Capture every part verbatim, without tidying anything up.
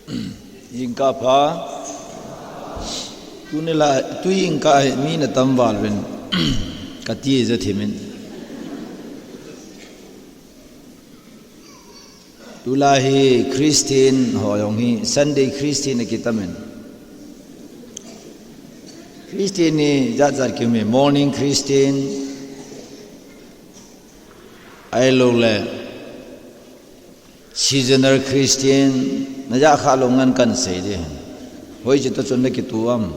Jingkah pha. Tuni la, tu jingkah hi mi na tam val uvin. Kati ja thimin. Tulai hi Christian ho jong hi Sunday Christian akitamin. Christian hi jat jat kiumin, morning Christian, ahilou le seasonal Christian, na ja kha lou ngan kan sei ding. Hoiche toh chun na kitu am?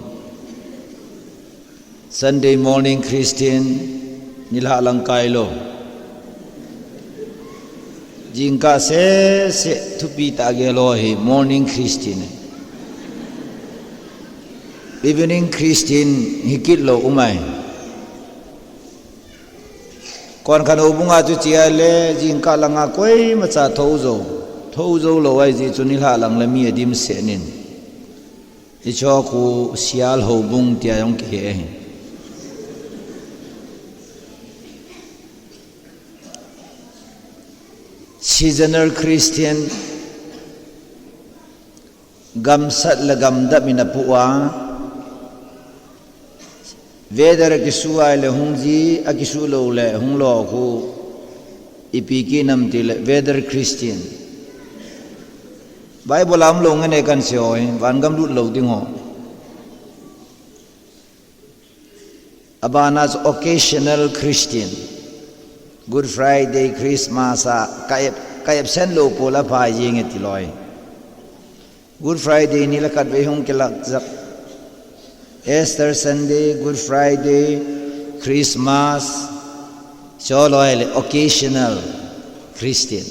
Sunday morning Christian, nilhah lang kai lou. Jingkah seh seh thupi tah gel ho hi morning Christian. Evening Christian hi kit lou um ahi. Kon khat houbunga chu chia le jingkah langa koimacha thou jou. Thou jou lou ahi jeh chun nilhah lang le mi adim seh in. Hicho khu sial houbung tia jong kihe ahi. Seasonal Christian, gamsat le gamdap in apoh a, weather akisuh a le hung ji, akisuh lou le hung lo khu ipi kinam ti le weather Christian. Bible a um lou ngen e kan sei ho hi, van gam lut lou ding ho. Abana chu occasional Christian. Good Friday, Christmas a ka ab-, ka absent lou pol a pha jing e ti loi. Good Friday ni le khat vei hung kilak jak. Easter Sunday, Good Friday, Christmas. Cho loi le occasional Christian.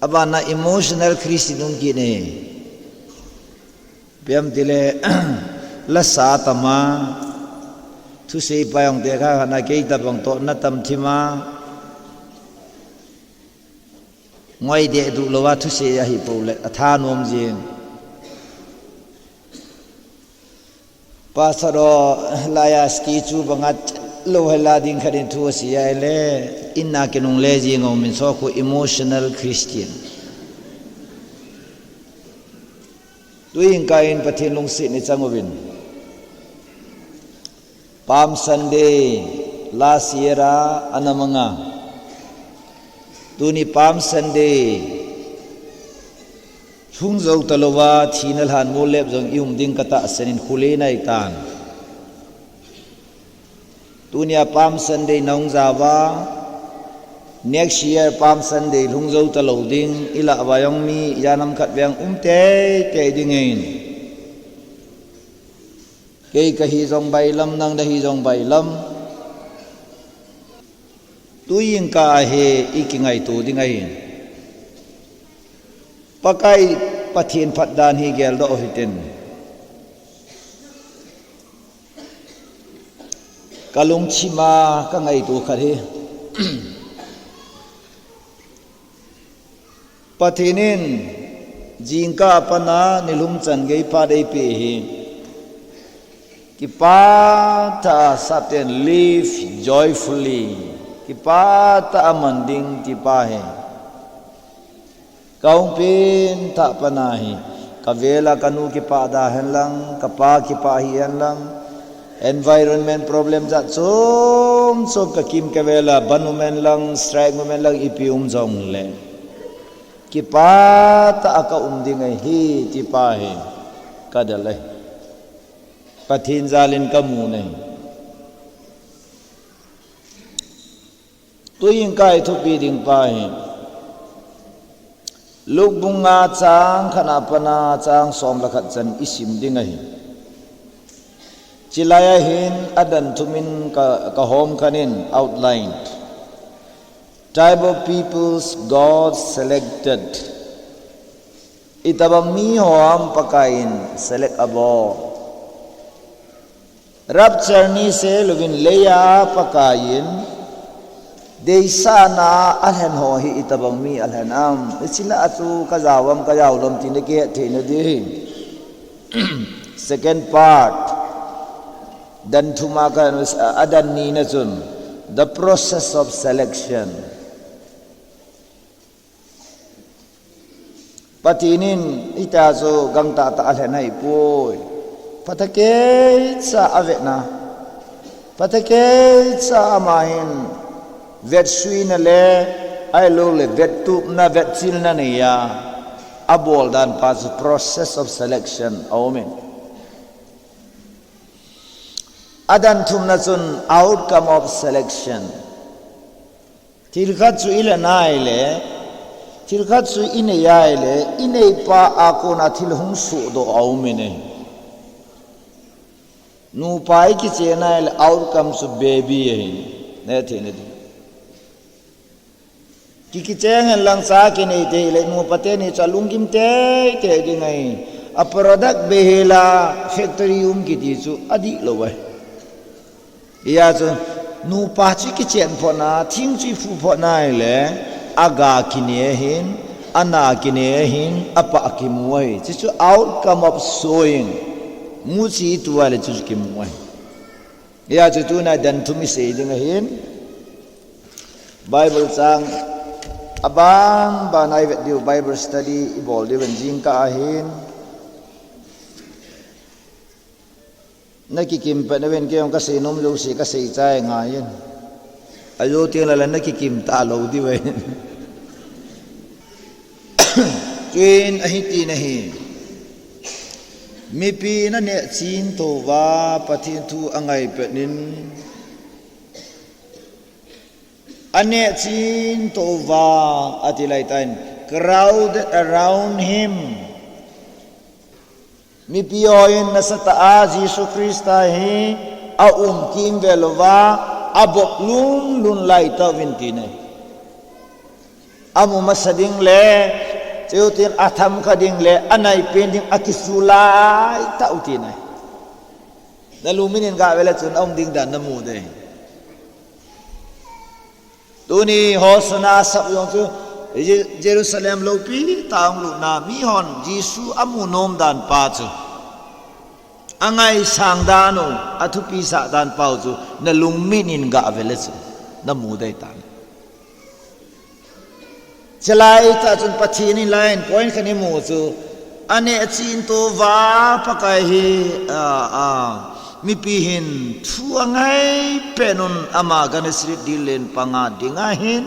Abana emotional Christian um kit e. Piam tile, lasa tama, thusei pa jong te kha kha na kei tabang toh na tam thima. Ngoi deh duh louva thusei ahi pou le, atha nom jing. Pastor o laiya ski chu banga lou hela ding khat in thu asei a ile, in a kinungle jing a um in, so khu emotional Christian. Tuin ka in Pathen lungset ni chang uvin. Palm Sunday last year a ana manga. Tuni Palm Sunday. Lhung jou talouva, thina lhan molep jong i um ding ka tahsan in khule nai tan. Tunia Palm Sunday nahung jao va, next year Palm Sunday lhung jou talou ding, i lah uva jong mi, ijat ham khat veng um teitei ding in. Kei ka hi jong bailam, nang na hi jong bailam. Tuin ka hi i kingaito ding ahi. Pakai Pathen phat dan hi geldoh u hitin. Ka lungthim a ka ngaito khat hi. Pathen in jingkah a pat a nilhum chan gei phat eipeh hi. Kipah tah a sapten live joyfully. Kipah tah a man ding ti pa hi. Ka hung pen tah pat a hi. Ka vel a ka nu kipah da hen lang, ka pa kipah hi hen lang. Environment problem jat chom chom ka kim ka vel a ban um hen lang, strike um hen lang, ipi um jong le. Kipah tah a ka um ding ahi ti pa hi ka del e. Pathen jal in ka mu e. Tuin ka i thupi ding pa hi. Luke bung nga chang khat a pat a chang som le khat chan i sim ding ahi. Chulai a hin adan thum in ka, ka hom khan in outline. Type of peoples God selected. Itobang mi ho ham Pakai in select abol. Rapture ni sel uvin leiya Pakai in deisahna a alhen ho hi itobang mi alhen am. Hiche lah a chu ka jao am ka jao lou am ti na kihet thei na ding. Second part. Dan thum a ka, adan ni na chun. The process of selection. Pathen in hitia chu gangtah tah a lhen ahipoi. Phatah keicha avetna. Phatah keicha ama hin vetsuina le, ahilouleh vettupna, vetchilna neiya abol dan pa chu process of selection aumin. Adan thumna chun outcome of selection. Thil khat chu i la nai le, thil khat chu i nei ai le, i nei pa a kona thil hung suhdoh aumin ahi. Nupa i kichen ai le outcome chu baby ahi. Neh thei na di. Ki kicheng hen lang cha kinei te le nupa teni chu alunggim teitei ding ahi. A product beihela factory um kiti chu adih lou ahi. Hijeh chun, nupa chu kichen phot na, thing chu i phu phot na ahile, aga kinei ahin, ana kinei ahin, apah kimu ahi. Chuchu outcome of sowing. Muchi i tu a le chuchu kimu ahi. Hijeh chun tuna dan thum i sei ding ahin. Bible chang abang bang a i vet diu Bible study i bol diu in jingkah ahin. Na kikim pet na ven kei jong ka sei nom jouse ka sei chai ngai in. Ajo teng le na kikim talou diu ve. Chuin ahi tin ahi. Mipi na neh chin tou va Pathen thu angai pet nin. Aneh chin tou va ati lai tan. Crowded around him. Mipi hon nasatah a Jesu Christa hi aum kimvel uva, abop lunlun lai tauvin tina ahi. Amu masa ding le, chutin atham kha ding le, anai pen ding akisu lai tau tina ahi. Na lungmin in gah vele chun aum ding dan na mu ding. Tuni Hosanna sap jong chu Je-, Jerusalem loupi tah a hung lutna mihon Jesu amu nom dan pa chu. Angaisang dan u, athupi sah dan pa u chu na lungmin in gah vele chu na mu ding ahi tan. Chulai tah chun Pathen in lai in point khat i mu chu, aneh chin tou va Pakai hi, a, a, mipi hin thu angai pet un ama Gennesaret dil len panga ding ahin,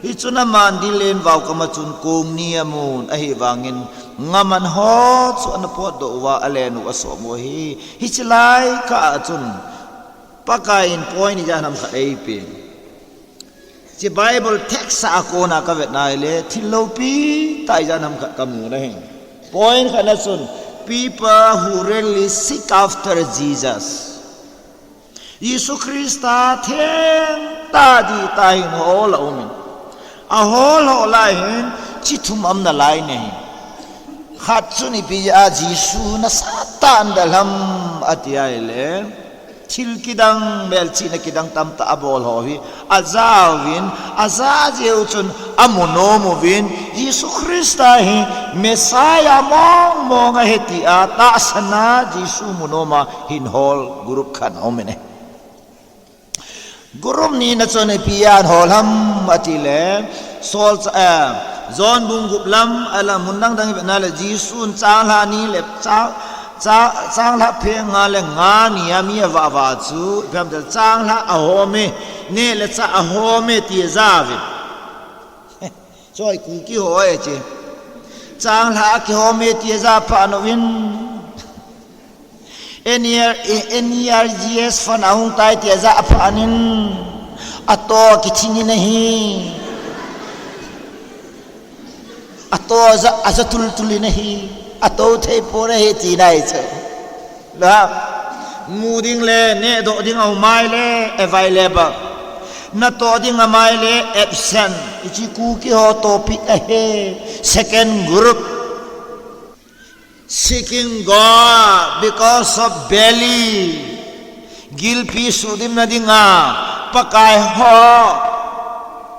hichun aman dil len vau kama chun kong ni amun ahivangin ngaman ho chu ana potdoh uva alen u asom u ahi, hichelai kah a chun Pakai in point ijat ham khat eipen. Hiche Bible text a kona ka vet nai le, thil loupi tah ijat ham khat ka mu na hi. Point khat na chun, people who really seek after Jesus. Jesu Christa theng tah ding tah hin hol a um in. Ahol hol lai hin, chi thum um nalai na hi. Khat chun ipi a Jesu nasatah in dalham ati ahile. Thil kidang, melchihna kidang tamtah abol ho hi, ajauvin, aja jeh u chun amu nom uvin, Jesu Christa hi Messiah mong mong ahi tia tahsan a Jesu mu nom a hin hol group khat aum in ahi. Group ni na chun ipi a hol ham ati le, Saul cha-, eh, John bung gup lam, alam mun dang dang i vet na le, Jesun changlhah ni le, cha-, cha-, changlhah pheng nga le nga ni a mi avah vah chu, ipi ham tia changlhah ahom e, neh le chah ahom e ti aja uve. Choi Kuki ho e chi. Changlhah akihom e ti aja phat uvin. N E R, N E R G S fund ahung tai ti aja phat in. Ato kithing in ahi. Ato aja, aja tul tul in ahi. Ato thei pon ahi ti nai chu. La, mu ding le, neh doh ding aum ai le, available. Na toh ding aum ai le, absent. Hichi Kuki ho topic ahi. Second group. Seeking God because of belly. Gilpi sudimna dinga, Pakai ho.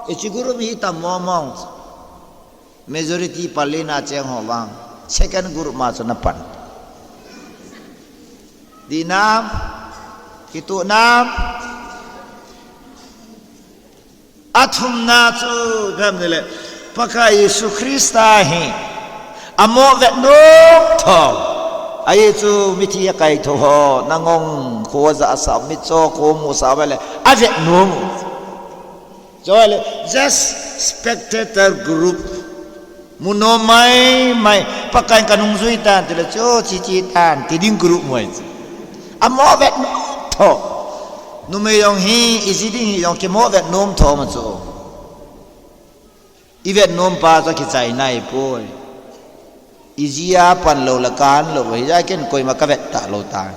Hichi group hi tam mong mong. Majority pal in a cheng ho vang. Second group ma chu na pan. Dih nam, kituh nam. Athumna chu ipi ham nile, Pakai Jesu Christa hi. Amo vet nom tho. Ahi chu mithi akai tho ho, nangong kho ja sa, mitcho kho mu sa vele. Avet nom. Chule, just spectator group. Mu nom mai mai. Pakai kanung jui tan, tile chu chi chi tan, ti ding group mu ahi chu. Amo vet nom tho. Numei jong hi, iji ding hi jong kimo vet nom tho ma chu. I vet nom pa chu kichai nai poi. Iji a pan lou le kan lou, hijeh a ken koima ka vet ta lou ta.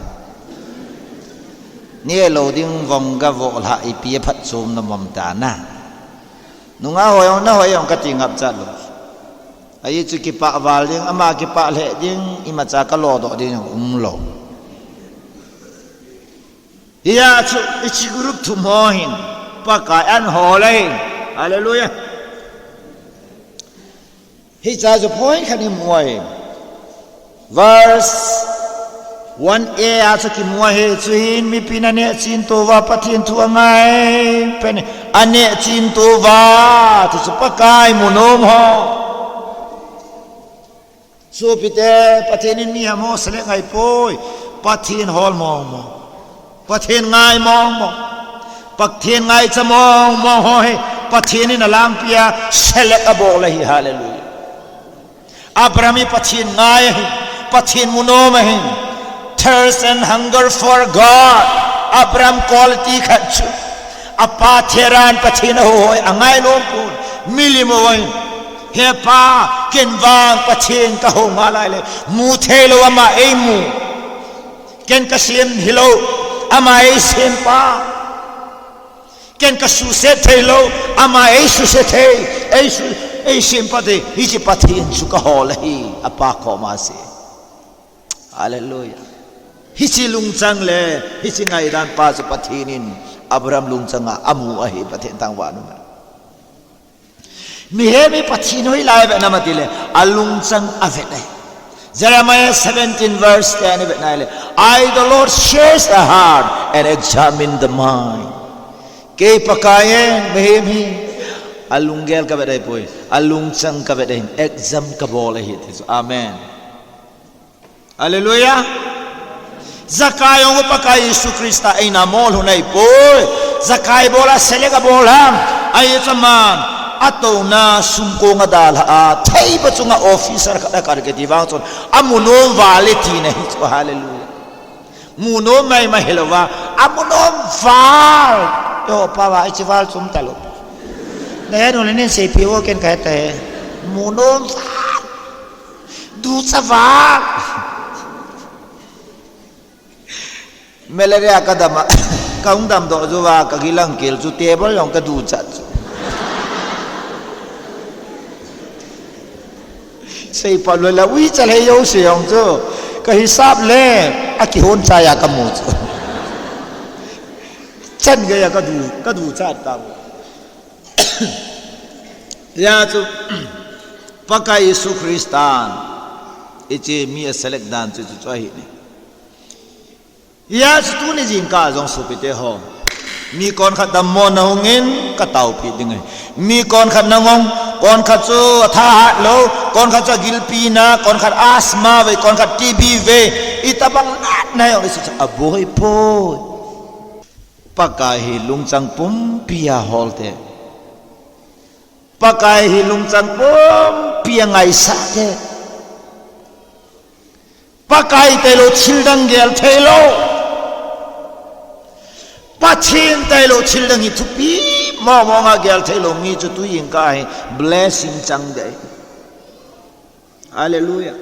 Ni lo ding vong ga vo lha ipi a phatchom na mom ta na. Nunga hoi ong na hoi ong kati ngap cha lou. Ahi chu kipah val ding, ama kipah lheh ding, imacha ka lo doh ding um lou. Hijeh chun, hiche group thum ho hin, Pakai ahin hol ahi. Hallelujah. Hiche chu point khat imu ahi. Verse one A a chu kimu ahi, chuin mipin aneh chin touva Pathen thu angai pen, aneh chin touva, ti chu Pakai mu nom ho. Sopite, Pathen in mi ham ho select ngai poi. Pathen hol mong mong. Pathen ngai mong mong. Pathen ngaicha mong mong ho hi Pathen in alangpi a select abol ahi, hallelujah. Abraham hi Pathen ngai ahi, Pathen mu nom ahi. Thirst and hunger for God. Abraham quality khat chu. Apa Terah in Pathen ahou hoi, angai lom pon. Milim hoi. He Pa, ken vang Pathen kahou ngai lai le. Mu thei lou ama eimu. Ken kasem hilou, ama eisem pa. Ken kasuhset thei lou, ama eisuhset thei. Eisu, eisem pa te. Hiche Pathen chu kahol ahi. Apa koma se. Hallelujah. Hiche lungchang le, hiche ngaidan pa chu Pathen in Abraham lungchang a amu ahi Pathen thangvah in um. Mihem hi Pathen hoilai a vet nam ati le, alungchang avet ahi. Jeremiah seventeen verse ten i vet nai le, "I, the Lord, search the heart and examine the mind." Kei Pakai in, mihem hi, alunggel ka vet ahi poi, alungchang ka vet ahi, exam ka bol ahi, ti chu. Amen. Hallelujah. Zakai jong Pakai Jesu Christa eina mol hon ahi poi. Zakai bol a select abol ham. Ahi chu aman, atouna sumkong adalha a, theipa chunga officer khat akal kiti vang chun, amu nom val e tina ahi chu. Hallelujah. Mu nom mai mai hilouva, amu nom val. Yo, pa va, hiche val chu um talou. Nahet u le nin seipi vo, ken kahet e. Mu nom val. Ducha val. Malaria kadam a, kahung damdoh jou va, kagilang kel chu table jong kaducha chu. Seipa lou la, uicha lhei jouse jong chu. Kahisap le, akihon chai a kamu chu. Chan gei a kadu, kaducha ta. Hijeh chun, Pakai Jesu Christan, hiche mi aselect dan chu, chu, chu ahi ne. Hijeh chun tuni jingkah jong sopite ho. Mi konkhat dammo na hungin kataopi ding ahi. Mi konkhat nangong, konkhat chu athahat lou, konkhat chu agilpi na, konkhat asthma ve, konkhat T B ve, itobang natna jong hiche chu aboi poi. Pakai hi lungchang pumpi a hol te. Pakai hi lungchang pumpi a ngaisah te. Pakai tailou thildang gel theilou. Pathen tailou thildang hi thupi mong mong a gel theilou mi chu tujingkah hi blessing chang ding ahi. Hallelujah.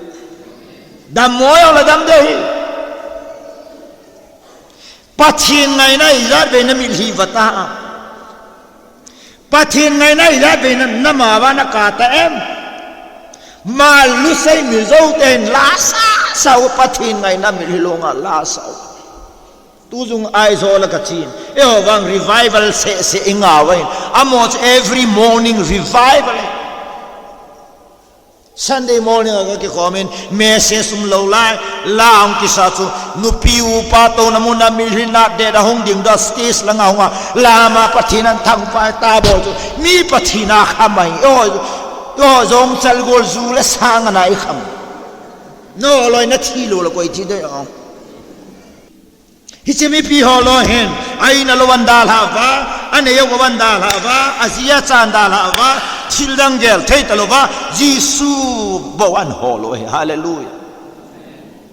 Dammo jong la dam ding ahi. Pathen ngaina ijat vei namitlhi vata a. Pathen ngaina ijat vei na, nama va nakata em. Ma lusei mi jou ten lasa sa u Pathen ngaina mitlhi longa lasa u. Tujung Aizawl a kachen. Eiho vang revival seh seh ingah uvin. Amaho chu every morning revival. Sunday morning a kakikhomin, message umlou lai, la hung kisa chu, nupi upa touna muna mitlhi natdet a hung dingdoh stage langa hunga, la ma Pathen in thangvah in tabol chu, mi Pathen a khamai, oi, Toh jong chalgol ju le sang ana ikham. Naloi nathi lou le koi thi dei ham. Hiche mipi ho loi hin, a-in alou adalhah uva, anei u adalhah uva, aji acha adalhah uva, thildang gel thei talouva, Jesu bou ahin hol u ahi. Hallelujah.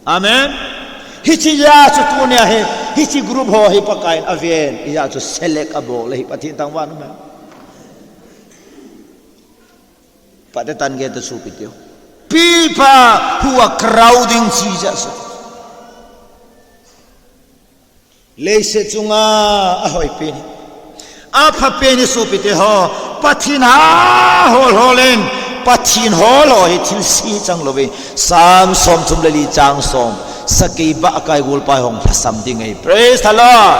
Amen. Hiche jeh a chu tunia hi, hiche group ho hi Pakaiyin aven, hijeh a chu select abol ahi, Pathen thangvah in um hen. Pate tan gei ta sopite ho. People who are crowding Jesus. Leiset chunga ahoipen hi, aphapen hi sopite ho. Pathen a hol hol in, Pathen hol ho hi thilse chang louvin. Sam somthum le li chang som. Sakei bahkai golpa hung lhasam ding ahi. Praise the Lord.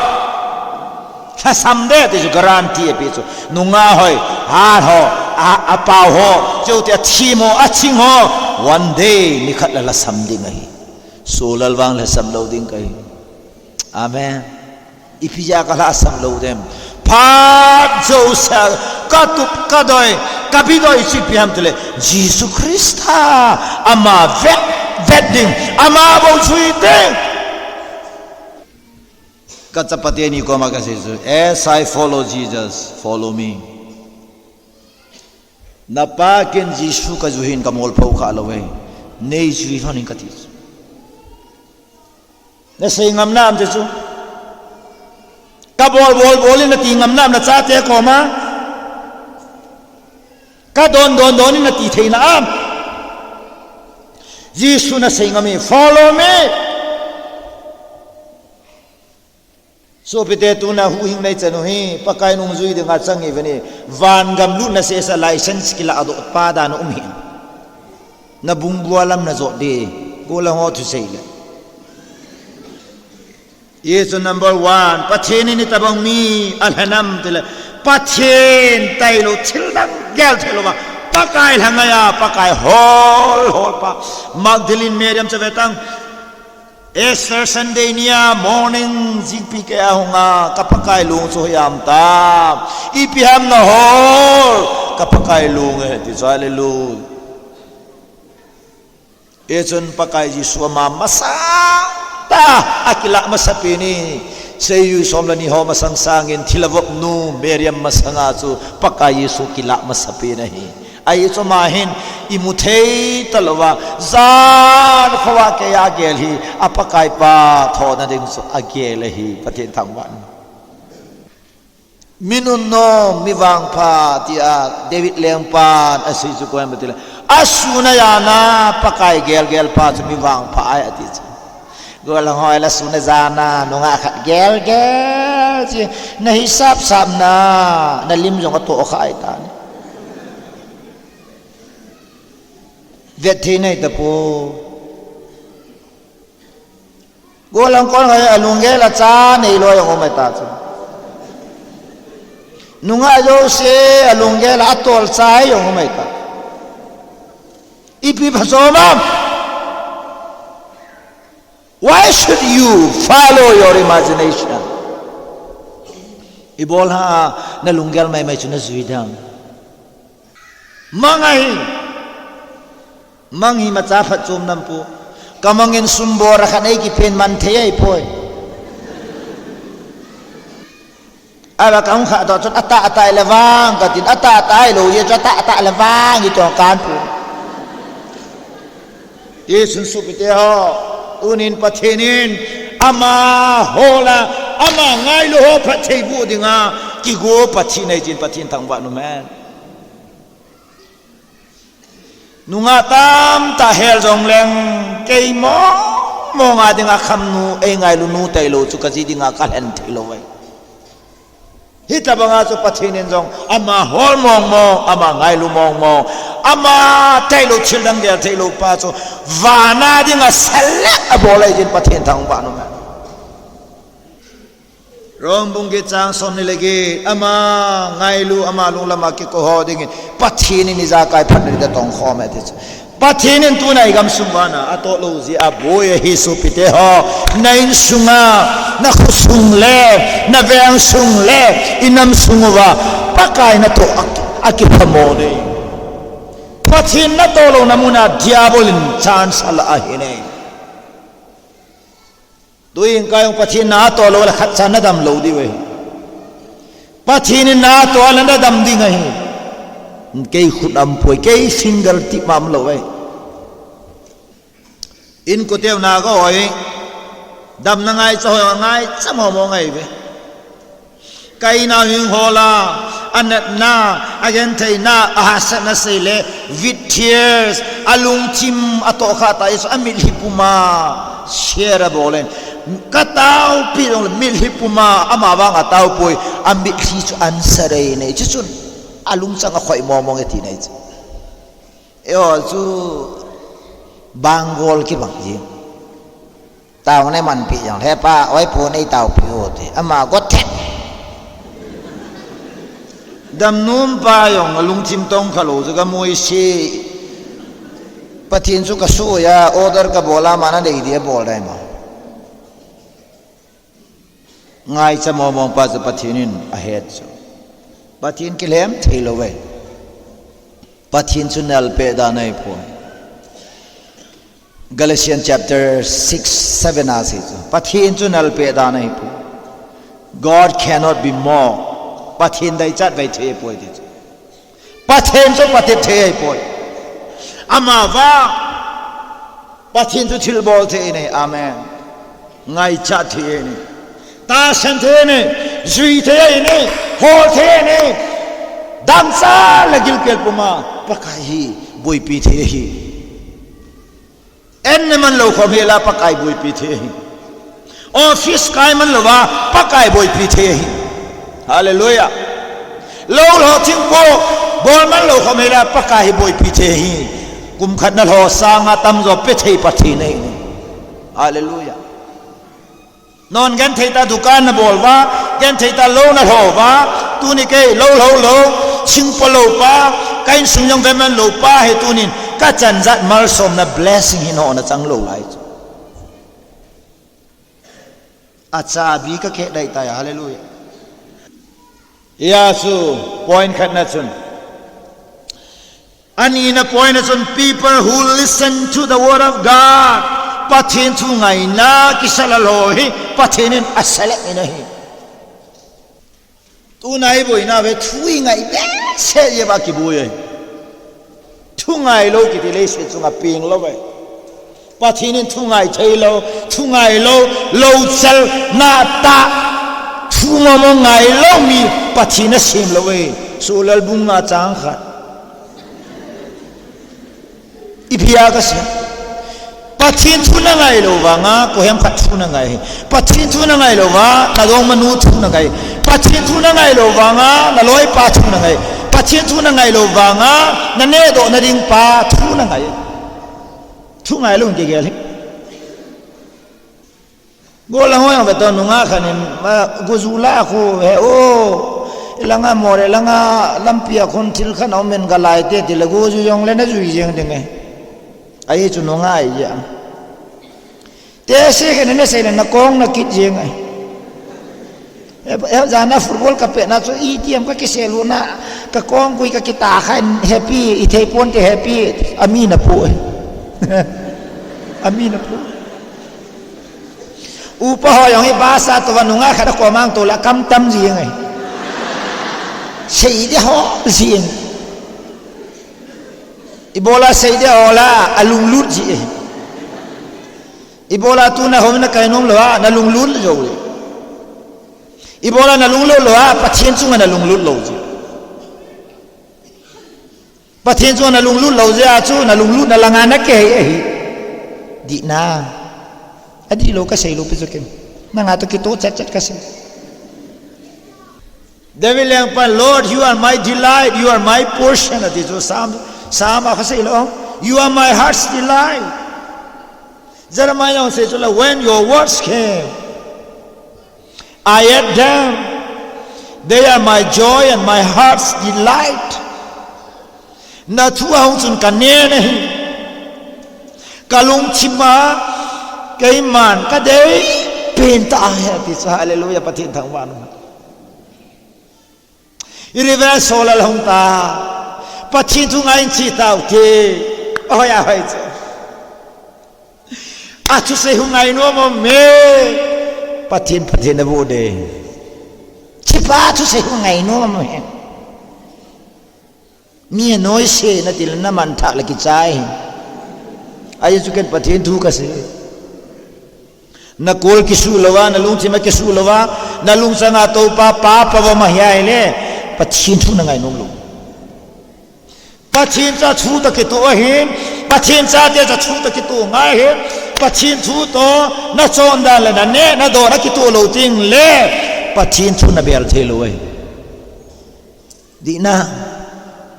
Lhasam ding ti chu guarantee ape chu. Nungah hoi, han ho, a, apao ho, chuteng athim ho, aching ho. One day, nikhat le lhasam ding ahi. Soh lal vang lhasam lou ding kahi. Amen. Ipi jeh a kalhasam lou dem? Phat jousea, katup, kadoi, kabidoi chu ipi ham tile, Jesu Christa, ama vet, vet ding, ama bou jui ding. Kachapate ni koma kasei chu, as I follow Jesus, follow me. Napa ken Jesu kajui hin kamol pho kha lou e. Nei jui lhon in kati chu. Nasei ngam nam chu chu. Kabol bol bol in nati ngam nam nachate koma. Kadon don don in nati thei nam? Jesu nasei ngam e, follow me. Sopite, tuna huhhingna ichan u hi, Pakai nungjui dinga chang ihiuvin, vangam lutna sesa license kiladoh pa dan a um hi. Nabung bua lam najot ding, golhang ho thusei le. Hichu number one, Pathen in itobang mi alhen am tile, Pathen tailou thildang gel thei louva, Pakai lhangai a, Pakai hol hol pa, Magdalene Mary ham chu ve tang, Easter Sunday nia morning jingpi keh a hunga, ka Pakai long chu hoiya um tam. Ipi ham nahol, ka Pakai long ahi ti chu, hallelujah. Hichun Pakai Jesu ama masang tah a akilah masapen in, seijui som le ni ho masang sangin thilha vop nu Mariam masanga chu Pakai Jesu kilah masapen ahi. Ahi chu ama hin imu thei talouva, jan khova keiya agel hi, a Pakai pa thohna ding chu agel ahi, Pathen thangvah in. Mi nunnom, mi vangpha, tia David lengpan asei chu koi ham itile, asun ajana Pakai gelgel pa chu mi vangpha ahi ati chu. Golhang hoi la sun ajana nungah khat gelgel chu, nahisap sapna, nalim jong atoh kha ahitai. Vet thei nahi tapoi. Golhang kon hoi alunggel a cha neilou jong um ahitai chu. Nungah jouse alunggel a atol cha jong um ahitai. Ipi phachom ham? Why should you follow your imagination? Ibola nalunggel maimai chu najui dem? Mang ahi. Mang hi imacha phatchom nampoi. Kamang in sumbor a khat eikipen man thei ahipoi. Ahivang kahung khah doh chun atah atah le vang katin, atah atah ahilou jeh chun atah atah le vang iti kanpoi. Hichun sopite ho, tunin Pathen in ama hol a, ama ngailu ho phatthei boh dinga kigo Pathen ahi jeh in Pathen thangvah in um hen. Nungah tamtah hel jongleng, kei mong mong a dinga khamnu, eingailunu tailou chu kaji dinga kalhen theilou ahi. Hitobanga chu Pathen in jong ama hol mong mong, ama ngailu mong mong, ama tailou thildang gel theilou pa chu vana dinga select abol ahi jeh in Pathen thangvah in um hen. Rom bung get chang som ni le get, ama ngailu, ama lunglam a kikou ho dingin Pathen in ijakai phatna ding atongkhom e ati chu. Pathen in tuna igamsung vana atoh lou jeh a boi ahi sopite ho, na insunga, nakhosung le, naveng sung le, inam sung uva Pakai natoh a, akipha mo ding. Pathen natoh louna muna diabol in chance ala ahi ne. Tuin kei jong Pathen natoh lou le khat cha nadam lou diu ahi. Pathen in natoh le nadam ding ahi. Kei khut aum poi, kei finger tip ma aum lou ahi. Inkote u na kahoi, damna ngaicha hoi, ngaicha momo ngai ve. Ka in a hing hol a, anatna, agentheina, ahahsatna seile, with tears, alungthim atohkhah ta, amitlhi puma share abol in. Ka taopi jongle mitlhi puma, ama vang ataopoi, amitlhi chu answer nei, chuchun alungchang akhoi momo nge ti nei chu. Eiho chu bang gol kibang ji. Tao nei manpi jong, he pa, oi pu nei taopi o ti. Ama got thet. Damnom pa jong alungthim tong khalou chu ka muisi. Pathen chu ka suya, order ka bol a, ama nadei dia bol dai ma. Ngaicha momo pa chu Pathen in ahet chu. Pathen kilhem thei lou ve. Pathen chu nalpeh dan ahipoi. Galatians chapter six, seven a sei chu. Pathen chu nalpeh dan ahipoi. God cannot be mocked. Pathen deichat vei thei poi ti chu. Pathen chu patep thei ahipoi. Ama vang Pathen chu thilbol thei nei. Amen. Ngaicha thei nei. Tahsan thei nei. Jui thei nei. Hol thei nei. Dangsa le gilkel puma Pakai hi boipi thei ahi. An ne man lou khom hela Pakai boipi thei ahi. Office kai man louva Pakai boipi thei ahi. Hallelujah. Lou lou thingpo bol man lou khom hela Pakai hi boipi thei ahi. Kum khat na lou sanga tamjo pe thei Pathen ahi. Hallelujah. Non genthei ta dukan nabol uva, genthei ta lou nalho uva, tuni kei lou lou lou, singpo lou pa, ka insung jong veman lou pa hi tunin, ka chanjat malsomna blessing hin ho nachang lou lai chu. Achabi ka keh dai tai, hallelujah. Hia chu point khatna chun. Anina point a chun people who listen to the word of God. Pathen thu ngaina kisa lou hi Pathen in aselect in ahi. Tuna iboina ve thu ingai behseh jeh uva kiboi ahi. Thu ngai lou kiti leiset chunga peng lou ve. Pathen in thu ngai thei lou, thu ngai lou, lou chal na ta, thu momo ngai lou mi Pathen asem lou ve. Solal bung nga chang khat. Ipi a kasei. Pathen thu nangai lou vanga, koiham khat thu nangai. Pathen thu nangai lou va, nadongmanu thu nangai. Pathen thu nangai lou vanga, naloipa thu nangai. Pathen thu nangai lou vanga, nanehdoh nading pa thu nangai. Thu ngai lou kigel hi. Golang ho jong vetan nunga khat in, ma, goju la khu he o. Ilanga Moreh langa lampi a khun thil khat aumin galai te tile goju jongle najui jeng ding e. Ahi chu nunga ahi jeng. Te se khat in nasei le nakong nakit jeng e. E, e, jana football kapetna chu itiham kakisel u na kakong gui kakita khan happy, ithei ponte happy, ami napu e. Ami napu. Upa ho jong hi basa to va nunga khat a komang to la kam tam ji ngai. Sei de ho ji. Ibola sei de ho la alunglut ji. Ibola tuna hom na kai nom lo a nalunglut jo. Ibola nalunglut lo a Pathen chunga nalunglut lo ji. Pathen chu nalunglut lou jeh a chu, nalunglutna langa nakihei ahi. Dihna. Adih lou kasei lou pi chu ken. Nanga toh kitoh chet chet kasei. David lengpan, Lord, you are my delight, you are my portion. Ati chu Psalm, Psalm a kasei lou. You are my heart's delight. Jeremiah jong sei chu la, when your words came, I ate them. They are my joy and my heart's delight. Nathu ahung chun kanen ahi. Kalungthim a, keiman kadei pen tah ahi ati chu, hallelujah, Pathen thangvah in. Reverend Solal hung ta. Pathen thu ngai in chi tau te. Ahoi, ahoi chu. Athusei hu ngai nom um e. Pathen, Pathen na bu de. Chi pa athusei hu ngai nom um e. Mi noi se na til na man thak le kichai. Ahi chu ken Pathen thu ka sei. Na kol kisu lou va, na lungthim a kisu lou va, na lungchang a Toupa pa pa va ma hi ai le, Pathen thu na ngai nom lou. Pathen cha thu ta kito ahin, Pathen cha te cha thu ta kito ngai hin, Pathen thu to na chon dan le na ne, na do na kito lou ting le, Pathen thu na bel thei lou ahi. Dihna,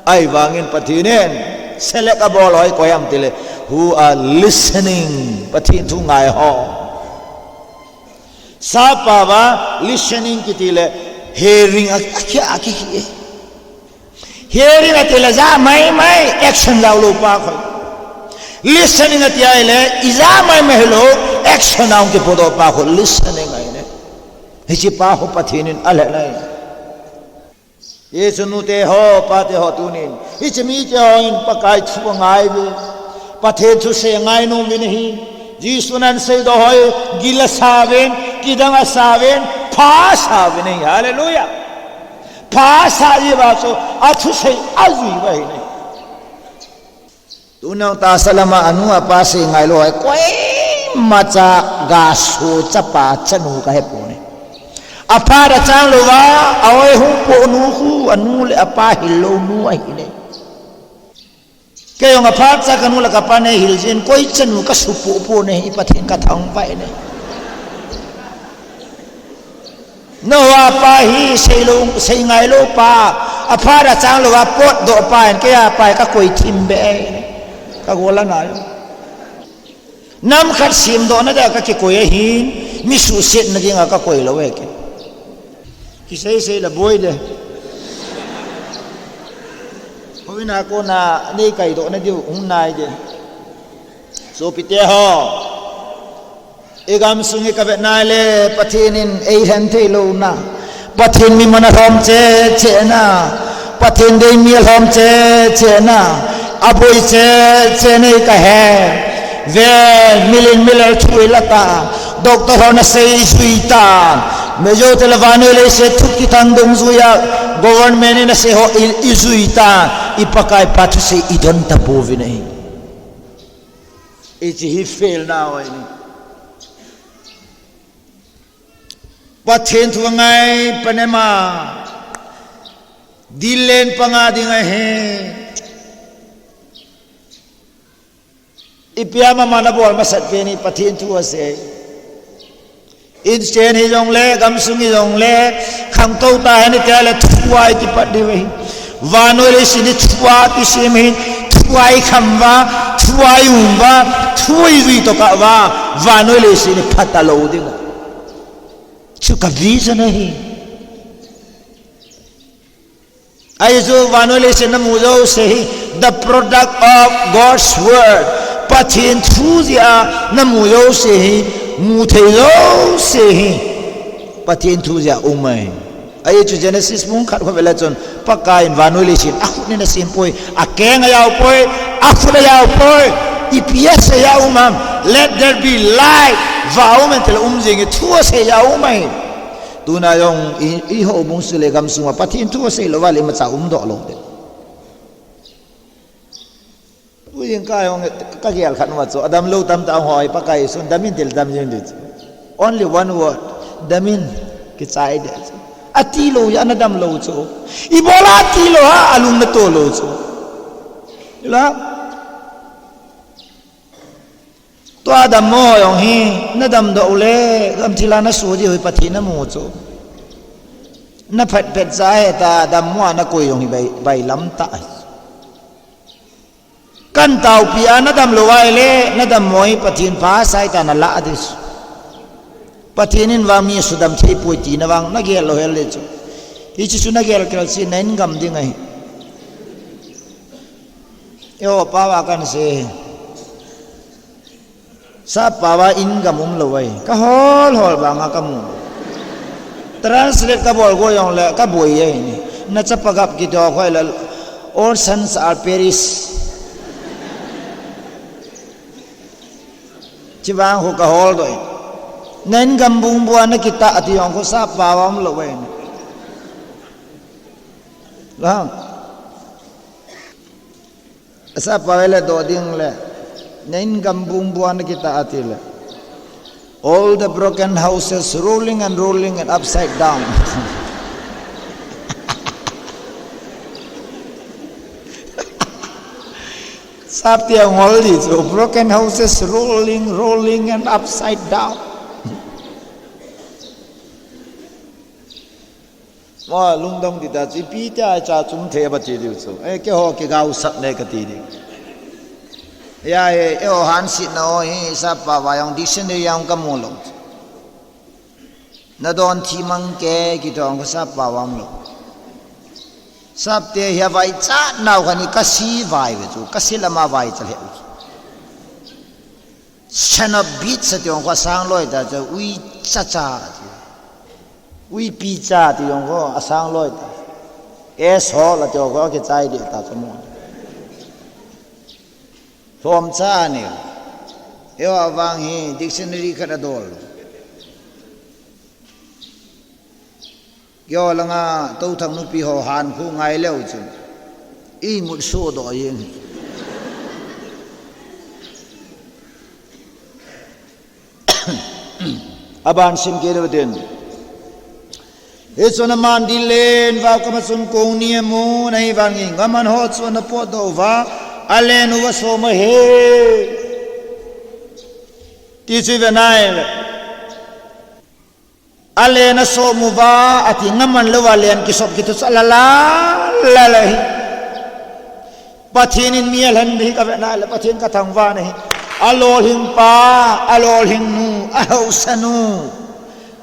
ahi vangin Pathen in select a bol hoi koi am tile, who are listening, Pathen thu ngai ho. Sapa va listening kiti le, hearing a, a kia a ki ki e. Hearing a tile ja mai mai action lau lou pa koi. Listening a ti ai le, i ja mai mai lou action a ung ki podo pa koi, listening ai le. Hichi pa ho Pathen in a le nai. Hichu nute ho, pate ho tunin. Hichi mite ho in Pakai thu ngai ve. Pathen thusei ngai nom ve nahi. Jesu nan sei do hoi, gil a sa ven, kidang a sa ven, pha sa ve nahi. Hallelujah. Pha sa ji va chu, athusei a jui va hi nahi. Tunung tahsa lama anu apa sei ngai lou hai, koima cha ga so chapa chanu ka he pon e. Apa da chang lou va, a oi hung po nu khu, anu le apa hil lou nu ahi ne. Kei jong apa cha kanu le kapa nei hil jin, koi chanu ka su po po ne, i Pathen ka thang vai ne. Noah pa hi sei lou, sei ngai lou pa, apa da chang lou va potdoh pa in kei a pa ka koi thim be e. Ka gol a ngai. Nam khat simdoh na da ka kikoi ahin, mi suhset na dinga ka koi lou e ke. Kisei sei la boi de. Hoi na ko na nei kai doh na diu, hung nai de. Sopite ho. I gamsung hi ka vet nai le, Pathen in ei lhen thei lou na. Pathen mi man a lhom che che na. Pathen dei mi a lhom che che na. A boi che che nei ka he. Ve, milin milal thu i la ta. Doctor ho na sei i jui ta. Me jo te la vanoi leiset thu kithang dungjuia. Government in a sei ho i, i jui ta. I Pakai pa thusei i don ta pou ve nei. Hichi hi fail na hoi ni. Pathen thu ngai pan em a. Dil len panga ding ahi. Ipi a mama na bol masat pen hi Pathen thu asei. Inchen hi jong le, gamsung hi jong le, khangtou ta hen i ti le thu a i kipat diu ahi. Vanoi leiset hi thu a kisem ahi, thu a i kham uva, thu a i um uva, thu a i jui tokah uva, vanoi leiset hi pha talou ding. Chu ka vision ahi. Ahi chu vanoi leiset na mu jouse hi, the product of God's word. Pathen thu jeh a na mu jouse hi, mu thei jouse hi. Pathen thu jeh a um ahi. Ahi chu Genesis bung khat khovela chun, Pakai in vanoi leiset a khut in a sem poi, a keng a jao poi, a khut a jao poi. Ipi asei a um am, let there be light. Va um in ti le um jing e thu asei a um ahi. Tuna jong i, i houbung sung le gamsung a Pathen thu asei lou va le imacha um doh lou de. Ui, ka jong ka gel khat ma chu, adam lou tamtah hoi Pakai sun, dam in ti le dam jing di chu. Only one word, dam in, kichai de chu. Ati lou a na dam lou chu. Ibola ati lou a, alung na to lou chu. Ila. Tua dammo jong hi, na damdoh u le, gamthip a na so diu hi Pathen na mu chu. Na phat phat cha he ta, dammo a na koi jong hi bai, bailam tah ahi. Kan taopi a na damlou a ahile, na dammo hi Pathen pha sai ta na lah ding chu. Pathen in vang mi sudam thei poi tina vang, na gel lou hel le chu. Hiche chu na gel kel chu na in gam ding ahi. Eiho pao a kan sei. Sap pao a in gam umlou ahi. Ka hol hol vang a ka mu. Translate ka bol go jong le ka boi ahi ni. Na chapa gap kiti ho khoi le All sons are perish. Chivang khu kahol doh in. Nain gam bung bua nakitah ati jong khu sap pao aum lou ve. Lang. Sap pao le doh ding le. Nain gam bung bua nakitah ati le. All the broken houses rolling and rolling and upside down. Sap tia ngol di chu, broken houses rolling, rolling and upside down. Mo lungdong di ta chu, ipi tia cha chum thei ba ti diu chu. Eh, keiho kigao sap ne kati di. Ya, eh, eiho hansetna ho hi sap pao a jong dictionary a jong kamu lou. Nadon thim mang ke kiti jong khu sap pao aum lou. Sap te hi avai chat nau khan i kasi vai ve chu, kasi lama vai cha lheh u chu. Son of bitch ati jong khu asang loi ta chu, ui cha cha ati. Ui pi cha ati jong khu asang loi ta. Asshole ati jong khu akichai deh ta chu mo. Lhom cha ani. Eiho vang hi dictionary khat adol. Keiho langa Touthang nupi ho han khu ngai leu chun. Imut sudoh jeng. Aban sim kei leu tin. Hichun aman dih len vah kama chun kong ni amun ahi vangin, ngaman ho chu ana potdoh uva, alen uva som ahi. Ti chu ive nai le. Alen asom uva, ati ngaman louva alen kisop kiti chu alala, lala hi. Pathen in mi alhen ding hi kave nai le, Pathen kathangvah nahi. Alolhing pa, alolhing nu, ahaosa nu,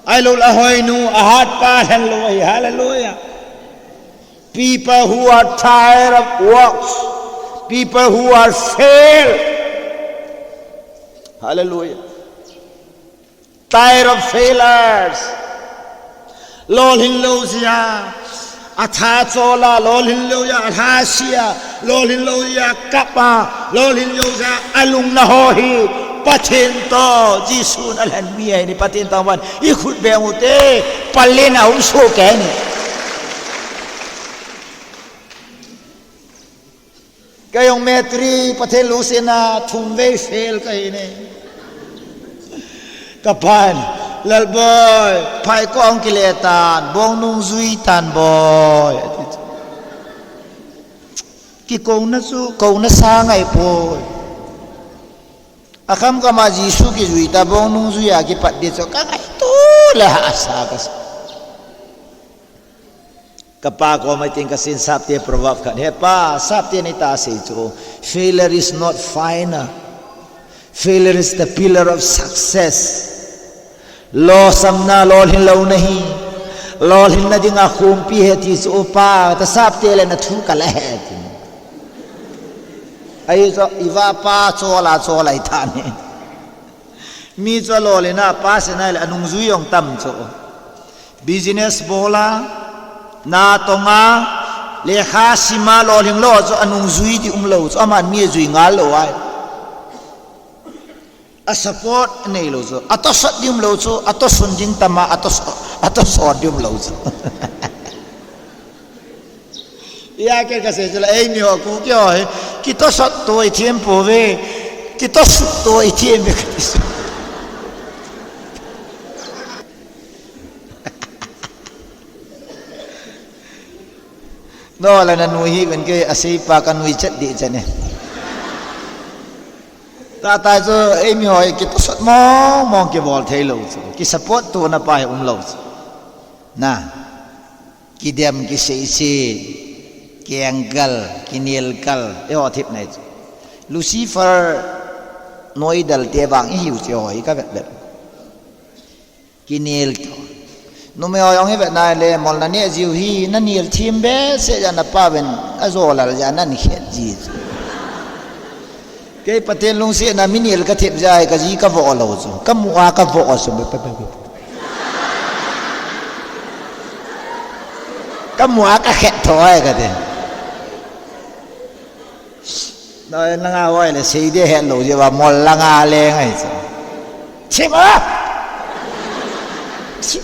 ahilou le ahoi nu, ahat pa alhen lou ahi. Hallelujah. People who are tired of works, people who are failed. Hallelujah. Tired of failures. Lolhing lou jeh a atha chol a, lolhing lou jeh a alha se a, lolhing lou jeh a akap a, lolhing lou jeh a alungna ho hi Pathen toh Jesun alhen mi ahi. Pathen toh van ikhut beng ute, palen a um soh kei ni. Kei jong matric Pathen lungsetna thum vei fail kahi ne. Kapan, Lalboi, phai ko ong kile tan, bong nung jui tan boi. Kikouna chu, kouna sa ngai poi. Akham kham a Jesu kijui ta bong nung jui a kipat di chu, kangaito le hahsa kasa. Kapa koma tin kasin sapte proverb khat. He pa, sapte ni ta sei chu. Failure is not final. Failure is the pillar of success. Lolsamna lolhin louna hi. Lolhinna dinga khumpi ahi ti chu upa, ta sapte le na thu kala ahi ti. Ahi chu iva pa chola chola i tha ni. Mi chu alolhin a pass nai le anungjui jong tam chu. Business bol a, na tong a, lekha sim a lolhing lou chu anungjui di umlou chu, aman mi ajui ngal lou ahi. A support neilou chu, atosot di umlou chu, atosun ding tam a, atos-, atosot di umlou chu. Ia ke kasei chu la, ei mi ho ku ke ho hi, kitosot to i thiem pouve, kitosut to i thiem ve kati chu. No la na nui hi ven ke asei pa ka nui chat di chat ne. Tata chu ei mi ho hi kitosot mong mong kibol thei lou chu, kisupport tona pa hi umlou chu. Na. Kidem, kiseise, kengkal, kinelkal, eiho thip nei chu. Lucifer noidal te vang ihiu chu eiho hi ka vet vet. Kinel to. Numei ho jong hi vet nai le, mol na neh jiu hi, na nel thim behseh jeh a na pa ven, ajo lal jeh a na khet ji chu. Kei Pathen lungsetna mi nel ka thip jeh a hi ka ji ka voh lou chu. Ka mu a ka voh chu. Ka mu a ka khet tho ai ka ti. Nang a vai le sei de het lo je ba mol langa le ngai chu. Chim a. Chim.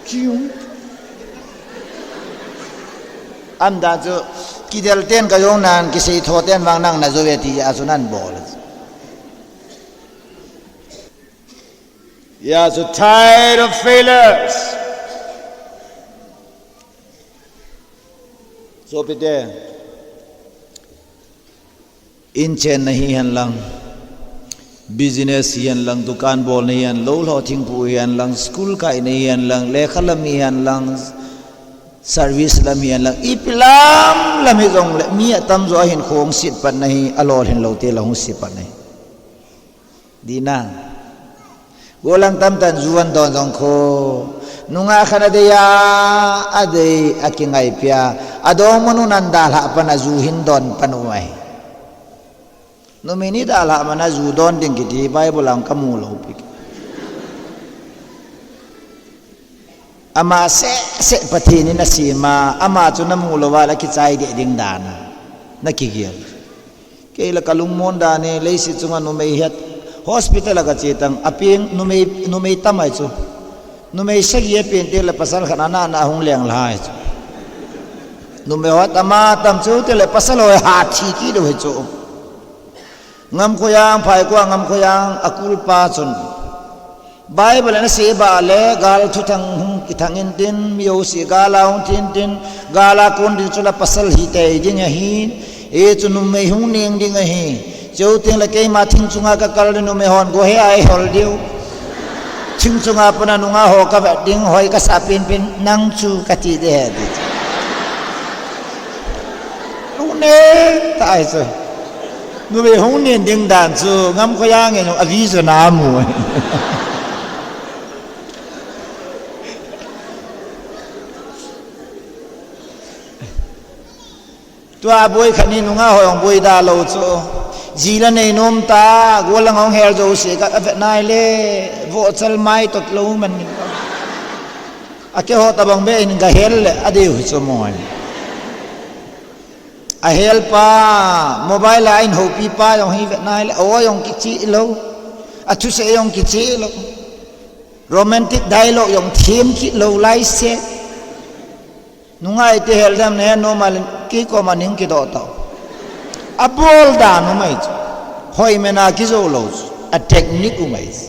Chim. Am da chu kidel ten ka jong nan kisei tho ten vang nang na jo ve ti a chu nan bol. Ya chu tired of failures. Sopite, in chenna hihen lang, business hihen lang, dukan bolna hihen, lou lho thingpu hihen lang, school kaina hihen lang, lekha lam hihen lang, service lam hihen lang, ipi lam lam hijongle, mi atamjo ahin khong sit patna hi, alolhin lou te la hung sit patna hi. Dina. Golang tamtah in ju an don jong kho. Nunga khat adei a, adei a kingaipia. Adongmanu nan dalhah pan a ju hin don pan u ahi. Numei ni dalhah man a ju don ding kiti Bible a kamu lou pi. Ama seh seh Pathen in asem a, ama chu namu lou a la kichai deh ding dan a. Na kigel. Kei la kalungmon dan e, leiset chunga numei het, hospital a kache tang, apeng numei, numei tam ahi chu. Numei sagi apen teng le pasal khat ana na hung leng lai chu. Numei ho tam a tam chu teng le pasal ho hat thi kit u hi chu. Ngamkhoyang, Phaikua Ngamkhoyang, akulpa chun. Bible in asei bang le, gal thuthang hung kithang intin, mi jouse gal a hung thi intin, gal a kon ding chu la pasal hi tei ding ahi, hichu numei hung neng ding ahi. Chuteng le keima thing chunga kakal le numei hon go he a eihol diu. Thing chunga pat a nungah ho kavet ding, hoi kasah penpen, nang chu kati ding ahi ti. Lungneng tah ahi chu. Numei hung neng ding dan chu Ngamkhoyang in a vision a amu. Tua boi khat ni nungah ho jong boi da lou chu. Ji la nei nom ta, golang hung hel jouse ka vet nai le, vohchal mai tot lou man ni. Akeiho tabang beh in gahel le, adei u hi chu moi. Ahel pa, mobile a ahin houpi pa jong hi vet nai le, awo jong kichih lou, athusei jong kichih lou, romantic dialogue jong them kit lou lai se. Nungah iti hel dem ne normal kei koma ning kidoh tau. Abol dan u mai chu. Hoi mena kijou lou chu. A technique u mai chu.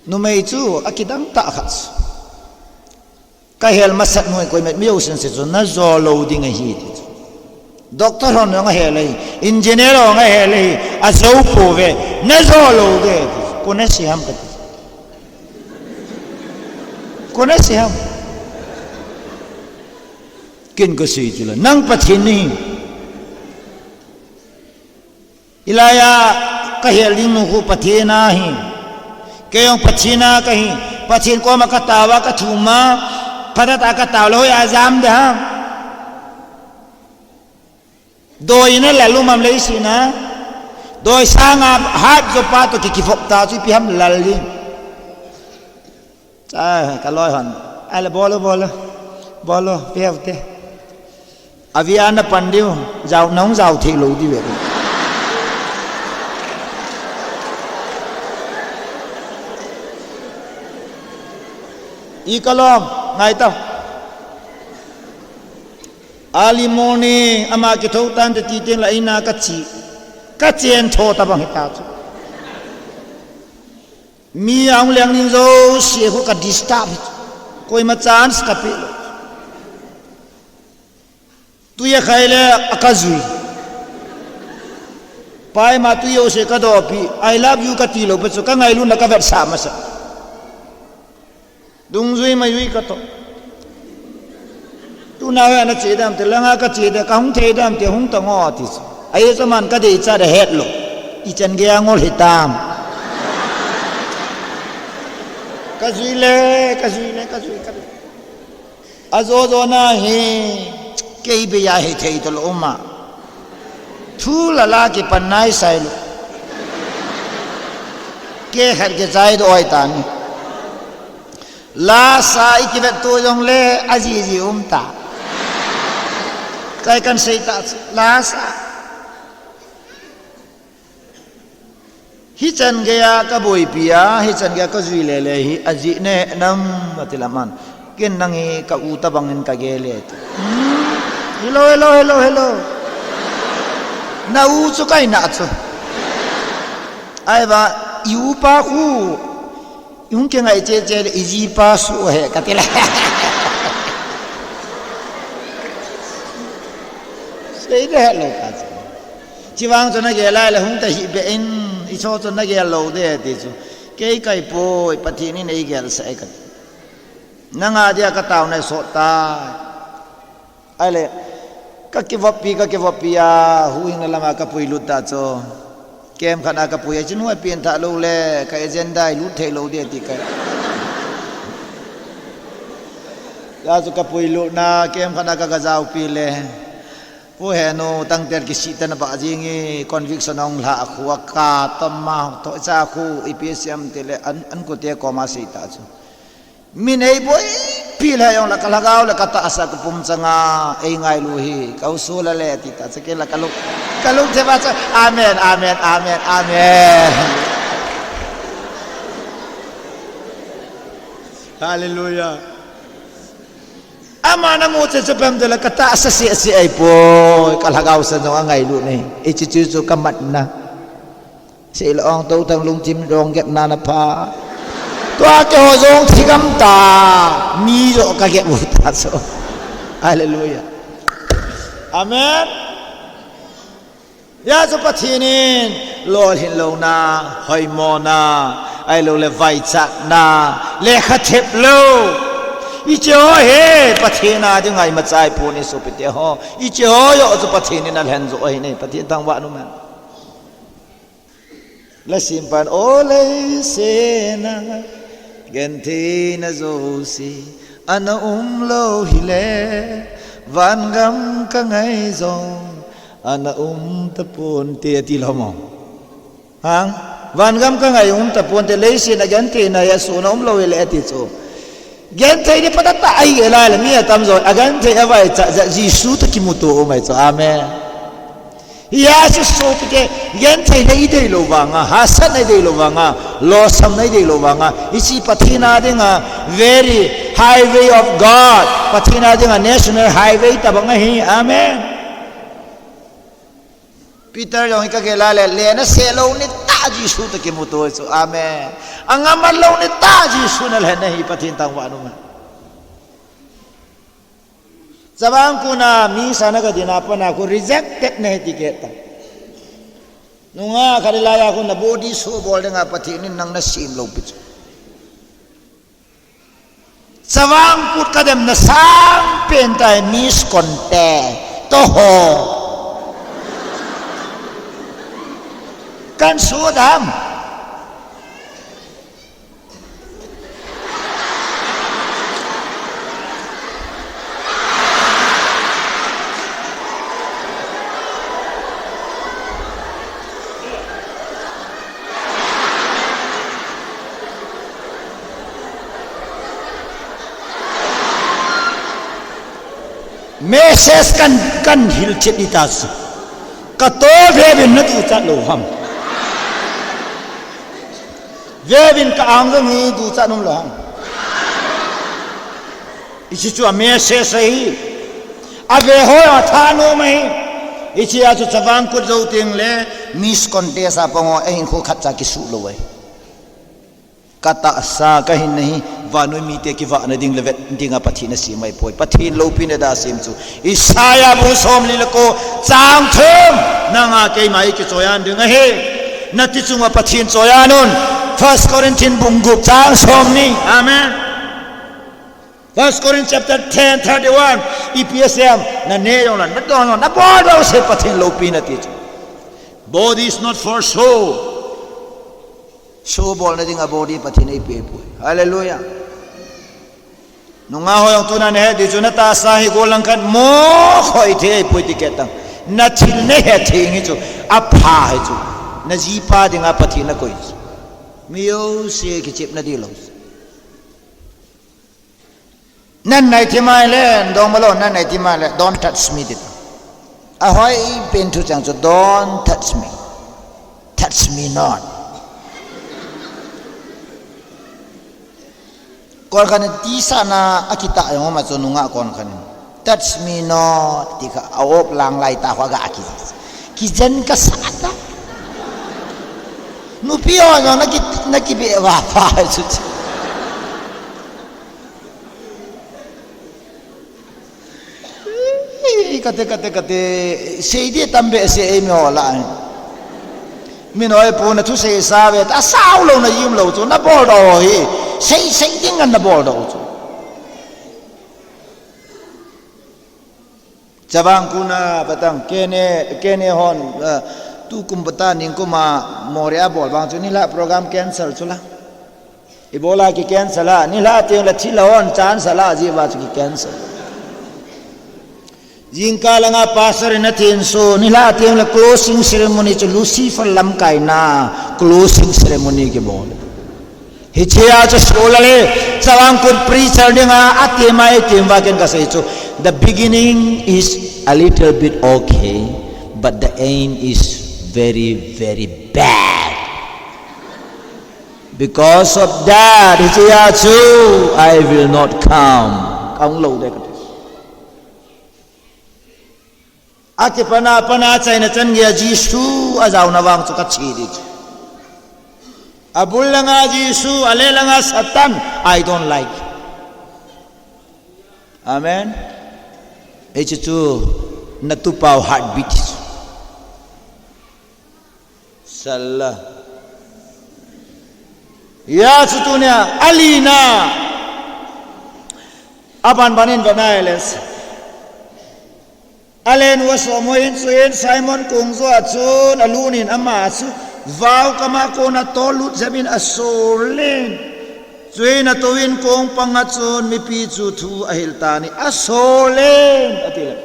Numei chu akidang tah khat chu. Kahel masat noi koimat mi jousen se chu, najo lou ding ahi ti chu. Doctor hon jong ahel ahi, engineer hon ahel ahi, ajou pouve, najo lou ding ahi ti chu. Kona se ham kati chu. Kona se ham. Ken kasei chu la, nang Pathen nahi. Hilai a kahel ding nu khu Pathen ahi. Kei jong Pathen a kahi. Pathen koma katao a kathum a. Phatah a katao le hoiya jam ding ham. Doi in alal um am leiset a. Doi sanga hat jo pa toh ki kivop ta chu ipi ham lal ding. Cha, kaloi hon. Ahile bol o, bol o. Bol o, pe u te. Avi a napan diu, jao, nahung jao thei lou diu ve. I kalom, ngai tau. Early morning, ama kithou tante ti teng le in a kache. Kachen tho tabang hita chu. Mi ahung leng ding jouse khu ka disturb hi chu. Koima chance kapeh lou. Tui akhai le akajui. Paima tui jouse kadohpi. I love you kati lou pa chu. Kangailutna kavetsah masa. Dungjui majui kato. Tuna hoiya nache dem te, langa kache dem, kahung thei dem te, hung tong o ti chu. Ahi chu aman kadeichat ahet lou. Ichan gei a ngol hitam. Kajui le, kajui le, kajui, kajui. Ajo jo na hi, kei beiya hithei talou uma. Thu lala kipan nai sailou. Kei khat kichai doh oi tan. Lasa i kivet tu jong le, aji ji um ta. Chai kan sei ta chu, lasa. Hichan geiya ka boipi a, hichan geiya ka jui le le hi, aji ne nam ati laman. Ken nang hi ka u ta bangin ka gel e ti. Hmm. Hello, hello, hello, hello. Na u chu kai na chu. Ai ba, i u pa khu. Hung kingai che che le, i ji pa su he ka ti le. Sei le lo ka che. Chi vang chu na gel lai le hung ta hi be in, i cho chu na gel lo de ti chu. Kei kai poi, Pathen in ei gel sa e ka ti. Nanga dia ka tao na sot ta. Ai le, ka kivoppi, ka kivoppi a, huhhingna lama ka puilut ta chu. Kem khat a ka pui a, chin huai pen tha lo le, ka agenda i lut thei lo dia ti ka. Ya chu ka puilut na, kem khat a ka ga jao pi le. Pu he nu, tangter kisih ta na ba jing i, conviction ong la a khu a ka, tom ma, to cha khu, i pi siam ti le, an, an ko te ko ma sei ta chu. Min ei boipi le jong le ka lhagao le ka tahsa ka pum changa ei ngailu hi ka u su la le ti ta chake la ka lung, ka lung thep a chu, amen, amen, amen, amen. Hallelujah. Ama na mu che chu pem de la ka tahsa se se ai poi ka lhagao san jong a ngailu nei. Ei chu chu chu ka mat na. Sei la ong to thang lungthim dong gep na na pha. Tua keiho jong thi gam ta. Mi jo ka gep u ta so. Hallelujah. Amen. Ya chu Pathen in lolhin lo na, hoimo na, ai lo le vaichak na, lekha thep lo. I che ho he, Pathen a ding ai ma chai pu ni su pi te ho. I che ho yo chu Pathen in a lhen jo hi nei, Pathen thangvah nu man. La simpan o lei sena, gentheina jouse ana um lo hile, vangam ka ngai jong ana um ta pon te ati lo mo. Hang, vangam ka ngai um ta pon te, lei sena gentheina ya su na um lo hile ati chu. Genthei ni patata ai ge lai le mi atam jo, a genthei a vaicha, ja Jesu to kimuto o mai cho. Amen. Hia chu so pike, genthei na i dei lo vanga, hahsat na i dei lo vanga, losam na i dei lo vanga, i chi Pathen a dinga, very highway of God, Pathen a dinga national highway ta banga hi. Amen. Peter jong hi ka gel a le, le na se lo ni ta Jesu to kimuto chu. Amen. Angam a lo ni ta Jesu na le na hi Pathen thangvah nu ma. Chavang kuna mi sana ka dina pana ku rejected na hi ti ke ta. Nunga kha le la ya ku na body so bol de nga Pathen in nang na sim lo pi chu. Chavang kut ka dem na sang pen tai Miss Contest. To ho. Kan su dam. Message kan, kan hilchet i ta chu. Ka to vevin na duchat lo ham. Vevin ka ang jong hi duchat um lo ham. I chi chu a message ahi. A ve ho a thanom ahi. I chi a chu chavang kut jo ting le Miss Contest a pang o, a hinkho khat cha kisu lo ahi. Ka tahsa, ka hinna hi, vannoi mite kivahna ding le vet dinga Pathen a sem ahi poi. Pathen loupina da sem chu. Isaiah bung somli le ko, chang thum, nanga keima i kichoiyan ding ahi. Na ti chunga Pathen choiyan un. First Corinthians bung gup chang somni. Amen. First Corinthians chapter ten, thirty-one. I P S M, na ne jong la, na don jong la, na bol jong se Pathen loupina ti chu. Body is not for show. Show bolna dinga body Pathen ei pe poi. Hallelujah. Nunga ho jong tuna na he di chu na tahsa hi golang khat mo khoi thei poi ti ke tang. Na thil na he thei ngi chu. Apha hi chu. Na jipa dinga Pathen na koi chu. Mi jouse kichepna di lo. Nan nai thim ahile, dong malo, nan nai thim ahile, "Don't touch me," ti. Ahoi pen thu chang chu, "Don't touch me. Touch me not." Kon khat in tisa na akitah jong ama chu nungah kon khat in, "Touch me not," ti kha, a-op lang lai tah kho ga ki. Kijen kasa ta. Nupi ho jong naki, naki be va pa chu. Ei, kate, kate, kate, sei di tam behseh ei mi ho lah. Min hoi pu na thusei sa ve, ta sao lou na yim lou chu, na bol doh hi. Sei, sei ding an na bol doh chu. Chavang Kuna patang, K N A, K N A hon, eh, tukum pata ningkum a Moreh a bol vang chu, nilhah program cancel chu la. Ibola ki cancel a, nilhah teng le thil a hon chance a la ji va chu ki cancel. Jingkah langa pastor in athin su, nilhah teng le closing ceremony chu Lucifer lamkaina closing ceremony kibol. Hichea chu sula le, Chavang Kun preacher dinga, atim a, atim va ken kasei chu, the beginning is a little bit okay, but the end is very, very bad. Because of that, hichea chu, I will not come. Kahung lou ding kati. Akipana, pana chaina chan geiya Jesu ajaona vang chu kathi ding chu. Abul langa Jesu, ale langa Satan, I don't like. Amen. Hiche chu, na tupa u heartbeat. Sala. Hijeh chun tunia, alina. Aban banin vanaile. Alen uva somo in chuin Simon kong joh a chun alut in ama chu vaokam a kona tollut jep in asol in. Chuin atouvin kong panga chun mipi chu thu ahil tan ahi, asol in, ati le.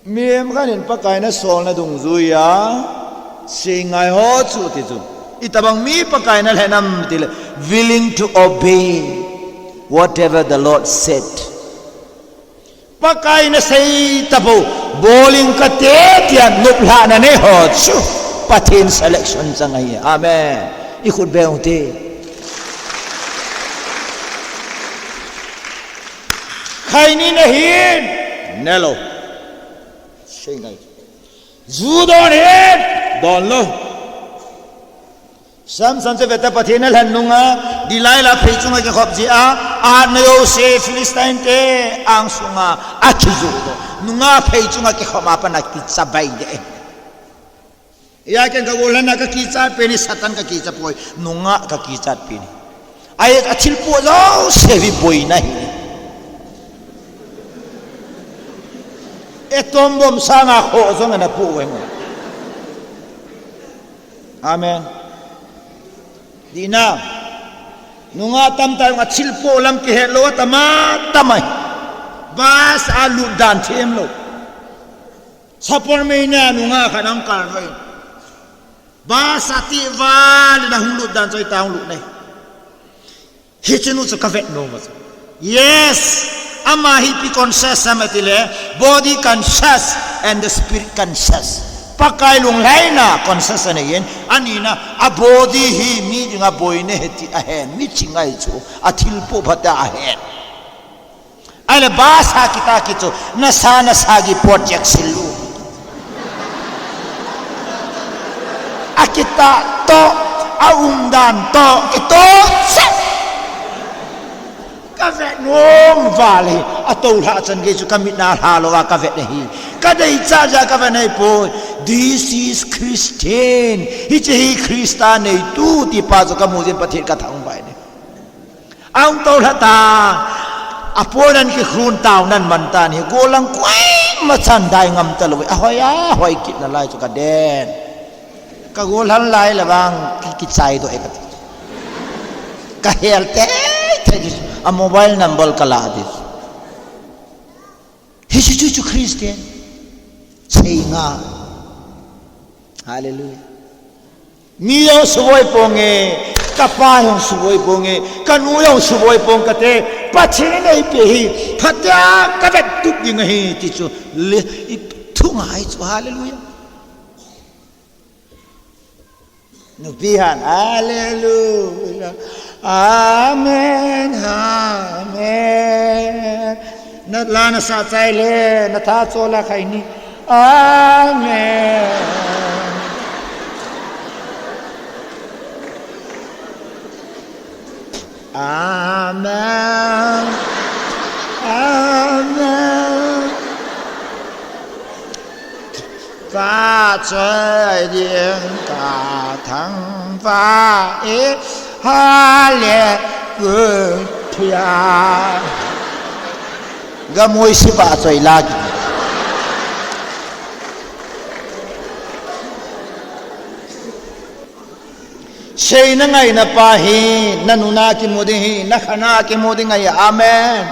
Mihem khat in Pakai nasolna dungjuiya, sei ngai ho chu ti chu. Itobang mi Pakai nalhen am ti le, willing to obey whatever the Lord said. Pakai nasei tabou, bol inge kati tia nop lhahna nei ho chu, Pathen selection chang ahi. Amen. Ikhut beng u hite. Khaini nahin, nelou. Sei ngai. Ju don hin, donlou. Samson chu veta Pathen nalhen nunga, Delilah phei chunga kikhop jeh a, ahatna jouse Philistine te angsunga akijoh doh. Nunga phei chunga kikhop a pat a kicha bai ding. Hijeh a ken kagolhang a kakichat pen hi Satan kakichat poi, nunga kakichat pen hi. Ahi, athilpoh jouse hi boina ahi. Atom bomb sanga khoh jong ana poh uve. Amen. Dina. Nunga tamtah in athilpoh lam kihet lou atam atam ahi. Bus a lut dan them lou. Support meina nunga khat ahung kal uve. Bus a tih val in ahung lut dan chu itia hung lut ahi. Hiche nu chu kavet nom e. Yes, ama hi ipi conscious ham ati le, body conscious and the spirit conscious. Pakai lunglhaina conscious anei in, anina, a body hi mi dinga boina ahi ti ahen, mi chingai chu, athilpoh phat a ahen. Ahile bus a kitah kit chu, nasa nasa gei project sil u. Akitah toh, aumdan toh, itoh seh. Kavet nom val e, atoulhah chan gei chu kamit na lha lou a kavet ahi. Kadei cha ja kavet ahi poi. This is Christian. Hiche hi Christa neitu tipa chu kamu jin Pathen kathangvah e. Ahung toulhah tan, apoinan kikhun taonan man tan hi, golhang koima chan dai ngam talou, ahoi, ahoi kit nalai chu kaden. Kagolhang lai le vang ki, kichai doh e kati. Kahel teitei di, a mobile number kalah di. Hiche chu chu Christian. Sei ngai. Hallelujah. Mi jong suvoi ponge, Ka pa jong suboi ponge, ka nu jong suboi pong kate, Pathen in eipe hi, phatea ka vet tup ding ahi ti chu, le, i thu ngai chu, hallelujah. Nupi han, hallelujah, amen, amen. Na la na sa chai le, na tha cho la khai ni. Amen. Amen. Amen. Fa choi ding ka thang fa e, hallelujah. Gamoi si ba choi la ki. Sei na ngaina pa hi, na nuna kimu ding hi, na khana kimu ding ahi. Amen.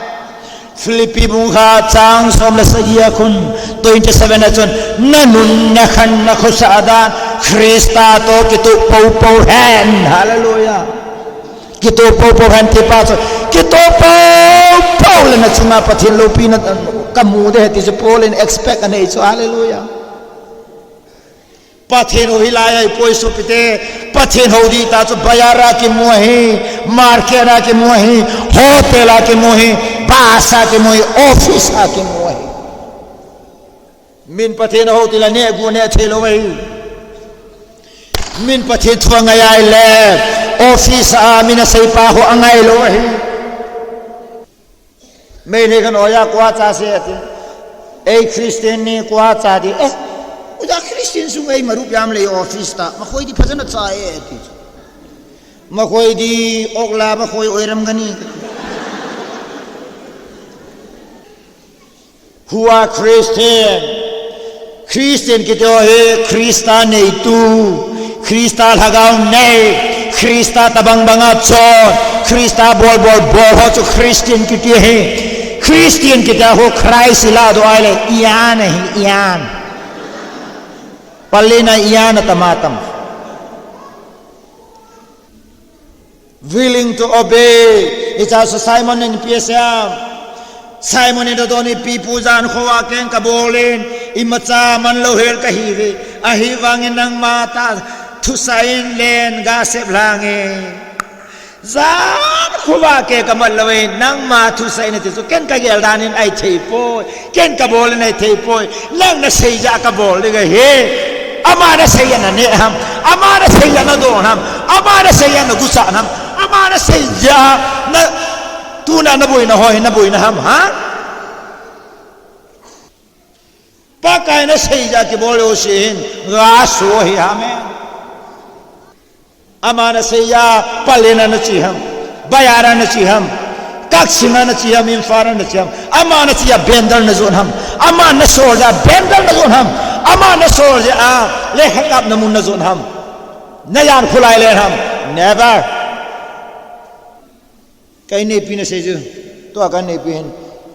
Philippi bung khat chang som le sagi a khun, twenty seven a chun, na nun na khan na khosa dan, Krista to kitup popo hen. Hallelujah. Kitup popo hen ti pa chu, kitup popo le na chunga Pathen loupina kamu ding ahi ti chu Paul in expect anei chu. Hallelujah. Pathen hou hilai ahipoi sopite, Pathen hou ding ta chu bazar a kimu ahi, market a kimu ahi, hotel a kimu ahi, bus a kimu ahi, office a kimu ahi. Min Pathen hou tile neh gu neh thei lou ahi. Min Pathen thu angai ahile, office a min asei pa ho angai lou ahi. Meitei khat in oja kua cha se ati. Ei Christian ni kua cha ti. Eh, oja Christian sung ei marup jam lei office ta. Makhoi ti phajana cha e ati. Makhoi ti okla makhoi oiram gani. Who are Christian? Christian kiti ho hi Krista neitu, Krista lhagao nei, Krista tabang banga chon, Krista bol bol bol ho chu Christian kiti ahi. Christian kiti ho Christ ilah doh ahile, ian ahi, ian. Palina ian atama tam. Willing to obey. Hiche chu Simon in ipi asei em? Simon in adon in, ipi pu, jan khovah keng kabol in, imacha man lou hel kahiuve. Ahivangin nangma tah thusah in len gasep lhange. Jan khovah keng kamat lou in, nangma thusah in ati chu ken kagel dan in ahithei poi. Ken kabol in ahithei poi, nang nasei jeh a kabol ding ahi. Ama nasei a naneh ham, ama nasei a nadon ham, ama nasei a naguchan ham, ama nasei jeh a na, tuna naboina ho hi naboina ham, ha? Pakai nasei jeh a kibol jouse hin, gaso ahi, amen. Ama nasei a, Pallel a nache ham, Bajar a nache ham, Kakching a nache ham, Imphal a nache ham, ama nache a Bandel najon ham, ama nasol jeh a Bandel najon ham, ama nasol jeh a lekha kapna mun najon ham, najan kholai len ham, never. Ka inneipi nasei chu, tua ka inneipi hin,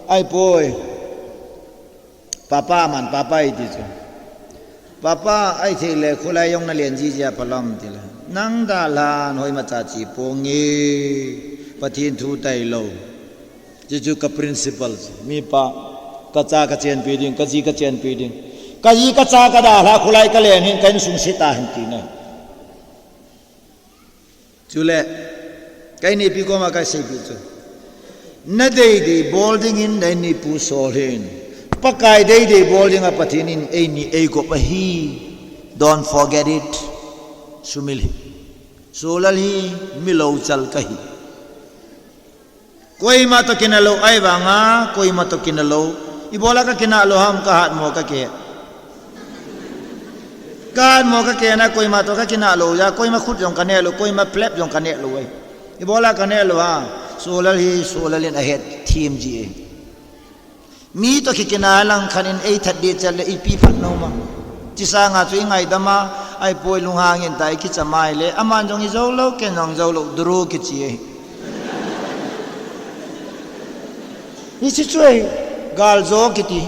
ahipoi. Papa, aman Papa eiti chu. Papa, ahithei le kholai jong nalen jiji a phalou ham tile, nang dalhan hoimacha che ponge, Pathen thu tailou. Chuchu ka principle chu. Mipa, kacha kachenpi ding, kaji kachenpi ding. Kaji kacha kadalha kholai kalen hin ka insung se tahen tina. Chule, ka inneipi koma kaseipeh chu, nadei dei bol dingin na inneipu sol hih in. Pakai dei dei bol dinga Pathen in eini eigop ahi. Don't forget it. Sumil hih. Solal hi mi louchal kahi. Koima toh kinah lou, ahivanga koima toh kinah lou. Ibola kakinah lou ham, kahatmo kakihe. Kahatmo kakihe na, koima toh kakinah lou jeh a, koima khut jong kaneh lou, koima plep jong kaneh lou ahi. Ibola kaneh lou ham, solal hi solal in ahet thim ji e. Mi toh kikinah lang khat in eithat ding chal le ipi phat nom am. Chusanga chu ingaidam a, ahipoi lunghang in ta ikicham a ahile, aman jong ijou lou, ken jong jou lou, draw kiche ahi. Hiche chu ahi, galjou kiti.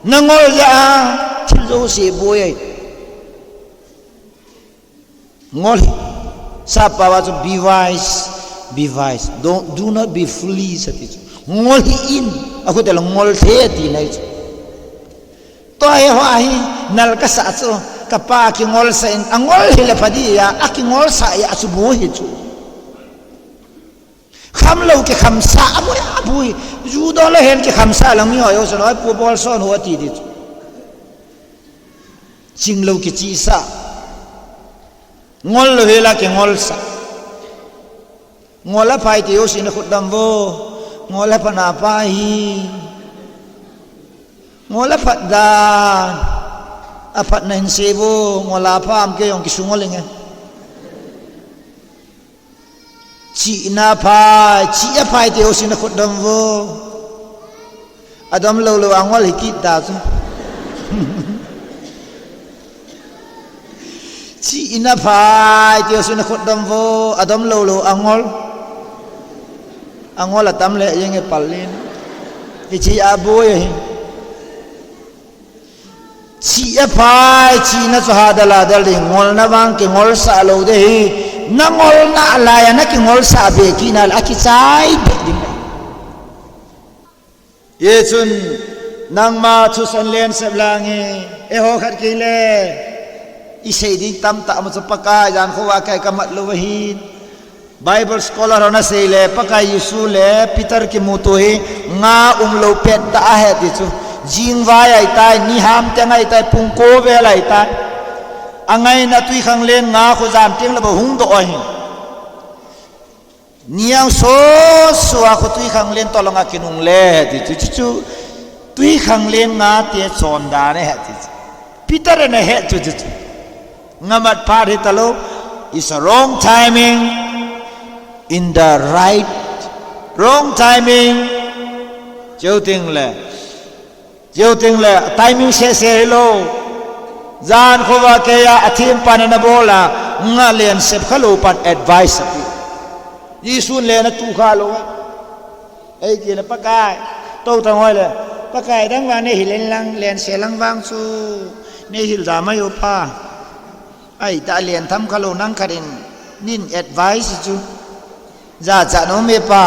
Nangol jeh a, thil jouse boi ahi. Ngol hih. Sap pao a chu be wise, be wise. Don't, do not be foolish ati chu. Ngol hih in, akhutel ngol thei ati nai chu. Tua hi ho ahi, nal kasah chu, kapa kingolsah in, angol hile pha dia, akingolsah a chu bu hi chu. Khamlou kikhamsah, abui, abui. Ju dol a hin kikhamsah lang mi ho, yo, so, noi, pu bol son ho ati di chu. Chinglou kichihsah. Ngol lou hila kingolsah. Ngol aphai ti ho sin khut dam vo. Ngol aphat na pa hi. Ngol aphat dan. Aphat na hin sei vo. Ngol apha am kei jong kisu ngol inge. Chihna phai, chih aphai ti ho sin khut dam vo. Adom lou lou angol hi kit ta chu. Chihna phai ti ho sin khut dam vo, adom lou lou angol. Angol atam le jeng e pal in. Hichi aboi ahi. Chih aphai, chihna chu hadal hadal ding, ngolna vang kingolsah lou ding ahi, na ngolna laiya na kingolsah be kit na le akichai be ding. Hichun, nangma thusan len sep lang e, eiho khat kei le, isei ding tamtah ma chu Pakai jan khovah kei kamat lou ahin. Bible scholar hon asei le, Pakai Jesu le Peter kimuto hi nga umlou pet tah ahi ti chu. Jingvai ahitai, niham teng ahitai, pung ko vel ahitai. Angaina twikhanglen nga khu jan teng le bou hung doh ahi. Niang so so a khu twikhanglen tolanga kinungle ti chu, chu, chu. Twikhanglen nga te chondan ahi ti chu. Peter in ahe chu, chu, chu. Ngamat phat hitalou, it's a wrong timing in the right, wrong timing. Cheu ting le, cheu ting le, timing sese hilou. Jan khovah keiya, athem pan ana bol a, nga len sep khalou pan advice ape. Jesun len atu khalou. Eiti le Pakai, tou tang hoi le, Pakai dang vang nei hil in lang, len se lang vang chu, nei hil da mai u Pa. Ahitah len tham khalou nang khat in, nin advice chu, jachat nom e Pa.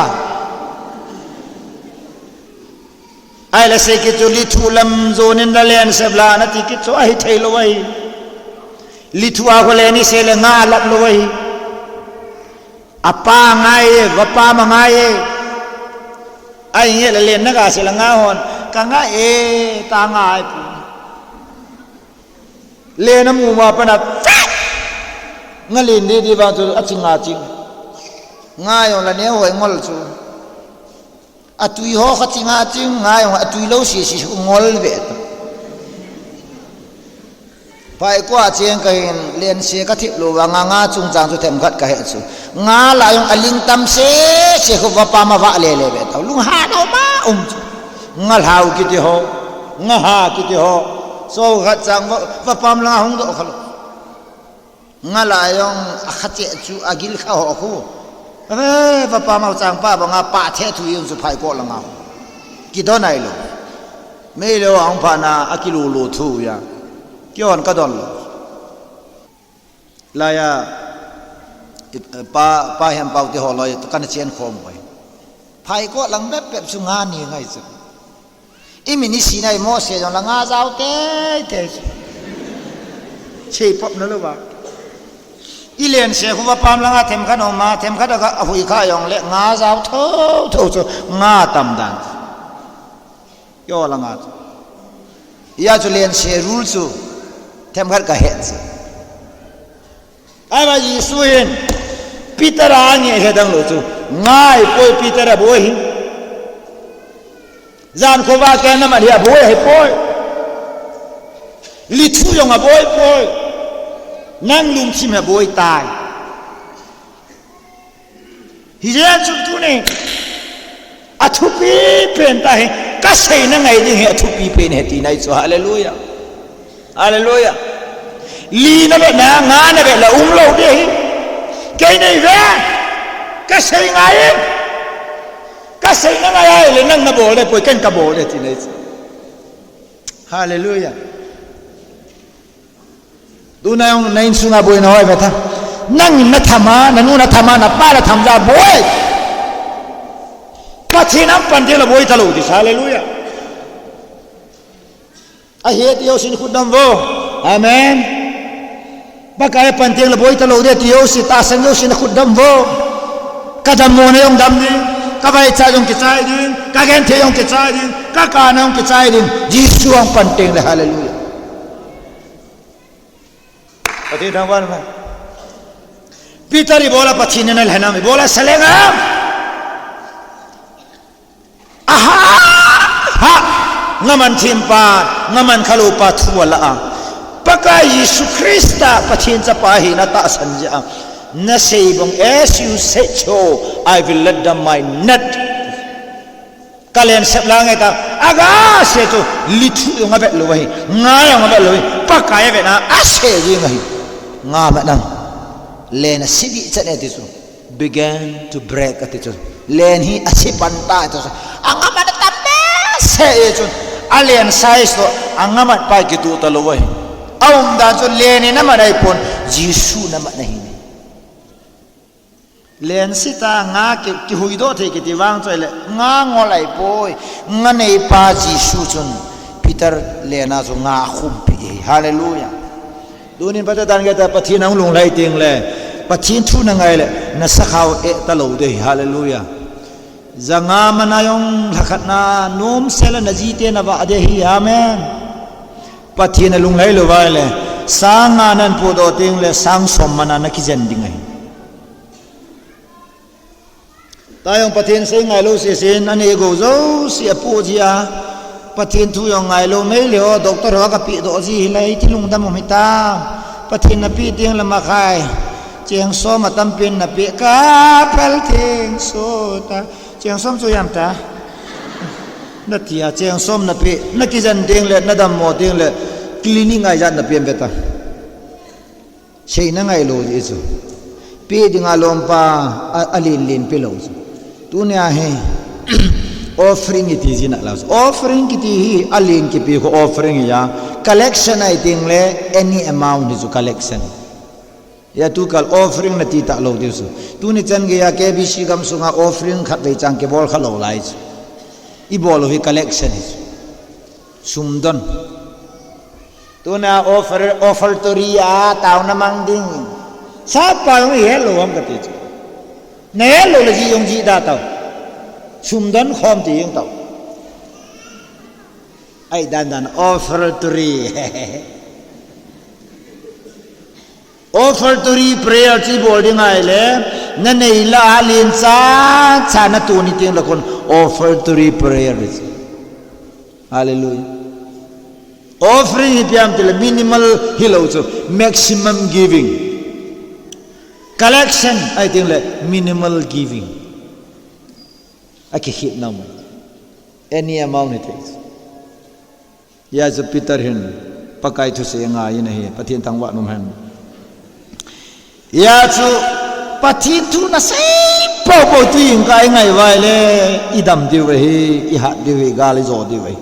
Ahile sei kit chu lithuh lam jon in la len sep la nati kit chu, ahithei lou ahi. Lithuh a khu len isei le nga alat lou ahi. Apa ngai e, vapa ma ngai e. Ahi nge le len na ga sei la nga hon, ka ngai e, ta ngai pu. Len amu ma pana, nga len di di vang chu achi nga ching. Nga jong la neo hoi ngol chu. Atui ho kha ching a ching, nga jong atui lou sisi ngol ve ta. Phaikua cheng kahin lense kathip lou vanga, nga chungchang chu themkhat kahe chu. Nga lah jong aling tam sese khu vapa ma vah lele ve ta. Lunghan um a um chu. Nga lhau kiti ho. Nga ha kiti ho. So khat chang va, vapam langa hung doh khalou. Nga lah jong akha cheh chu agil kha ho khu. Ave, vapam a chang pa banga pa the thu jong chu phaikua langa. Kidon nai lou. Meilhei a hung phat na akilulu thu a. Kihon kadon lou. Laiya, i, pa, pa hiam pau te ho loi, kana chen khom hoi. Phaikua lang bep bep chu nga ni ngai chu. I min i si nai mo se jong la nga jao tei tei chu. Sei pop na lou va. I lense khu vapam langa themkhat um a, themkhat a hui kha jong le nga jao tho tho chu, nga tam dan. Kio langa chu. Hia chu lense rule chu themkhat kahe chu. Ahivang Jesu hin Peter a nge he dang lou chu. Ngai poi Peter aboi hi. Jan khovah kei namat hi aboi hi poi. Lithuh jong aboi poi. Nang lungthim hi aboi tai. Hijeh chun tuni, athupi pen tah hi, kasei na ngai ding hi athupi pen hi ti nai chu, hallelujah. Hallelujah. Li na ve na, nga na ve la um lou ding hi. Kei nei ve, kasei ngai e. Kasei na ngai a le nang na bol le, poi ken ka bol le ti nai chu. Hallelujah. Tuna jong na insunga boina hoi ve ta. Nangin natham a, nanu natham a, napa natham jeh a boi. Pathen apan teng le boi talou ding, hallelujah. Ahi ti jousen khut dam vo. Amen. Pakai apan teng le boi talou ding ti jouse, tahsan jousen khut dam vo. Ka dammo na jong dam ding, ka vaicha jong kichai ding, ka genthei jong kichai ding, ka kana jong kichai ding. Jesu apan teng le, hallelujah. Pathen thangvah in um hen. Peter ibola Pathen in alhen ham, ibola asa leng ham. Aha! Ha! Ngaman thempa, ngaman khaloupa thu ala a. Pakai Jesu Christa Pathen chapa ahina tahsan jeh a. Nasei bang, as you said so, I will let down my net. Ka len sep lang e ta, aga se chu, lithu jong avet lou ahi, nga jong avet lou ahi, Pakai avet na, ase jing ahi. Nga mat nang. Len ase ding chan e ti chu. Began to break ati chu. Len hi ase pan ta ti chu. Anga mat ta behseh e chun. Alen size toh, anga mat pa kitoh talou ahi. Aumdan chu len in amat ahipon, Jesu in amat ahi. Len se ta nga ki, kihuhdoh thei kiti vang chu ahile, nga ngol ahipoi, nga neipa Jesu chun, Peter len a chu nga akhumpi e, hallelujah. Tunin phatah in gei ta, Pathen a hung lunglhai teng le, Pathen thu na ngai le, na sakhao eh talou ding ahi, hallelujah. Janga mana jong lhakhat na, nomsel a na jite na vah ding ahi, amen. Pathen a lunglhai lou vai le, sang nga nan podoh teng le, sang som mana na kijen ding ahi. Tua jong Pathen sei ngailou sese in, anei gou jouse apoh ji a. Pathen thu jong ngailou mei le o, doctor ho a kapeh doh ji hile, iti lungdam um hita. Pathen na peh teng le makhai. Cheng som atampen na peh, kapel theng so ta. Cheng som chu jam ta. Na tia, cheng som na peh, na kijen teng le, na dammo teng le, clinic ngai jat na peh ve ta. Seina ngailou ji chu. Peh dinga lompa a, alen len pelou chu. Tunia hi offering iti jina lou chu. Offering kiti hi alen kipe khu offering ahi a. Collection ahi teng le any amount hi chu collection. Hia tukal offering nati talou diu chu. Tuni chan geiya K B C gamsunga offering khatvei chang kibol khalou lai chu. Ibol u hi collection hi chu. Sumdon. Tuna offer, offertory a taona mang ding. Sapa jong ihet lou ham kati chu. Nahet lou le jih jong jih da tao. Sumdon khom ti jong tao. Ahi dan dan offertory. Offertory prayer chu ibol ding ahile, nanei lah a len chacha natoh ni teng le khun offertory prayer. Hallelujah. Offering hi ipi ham tile minimal hilou chu, maximum giving. Collection ahi teng le minimal giving. Akikhetna um. Any amount hi thei. Hia chu Peter hin Pakai thusei angai in ahi, Pathen thangvah in um hen. Hia chu Pathen thu nasei popo tu jingkah ingai vai le, idam diu ahi, ihat diu ahi, gal ijo diu ahi.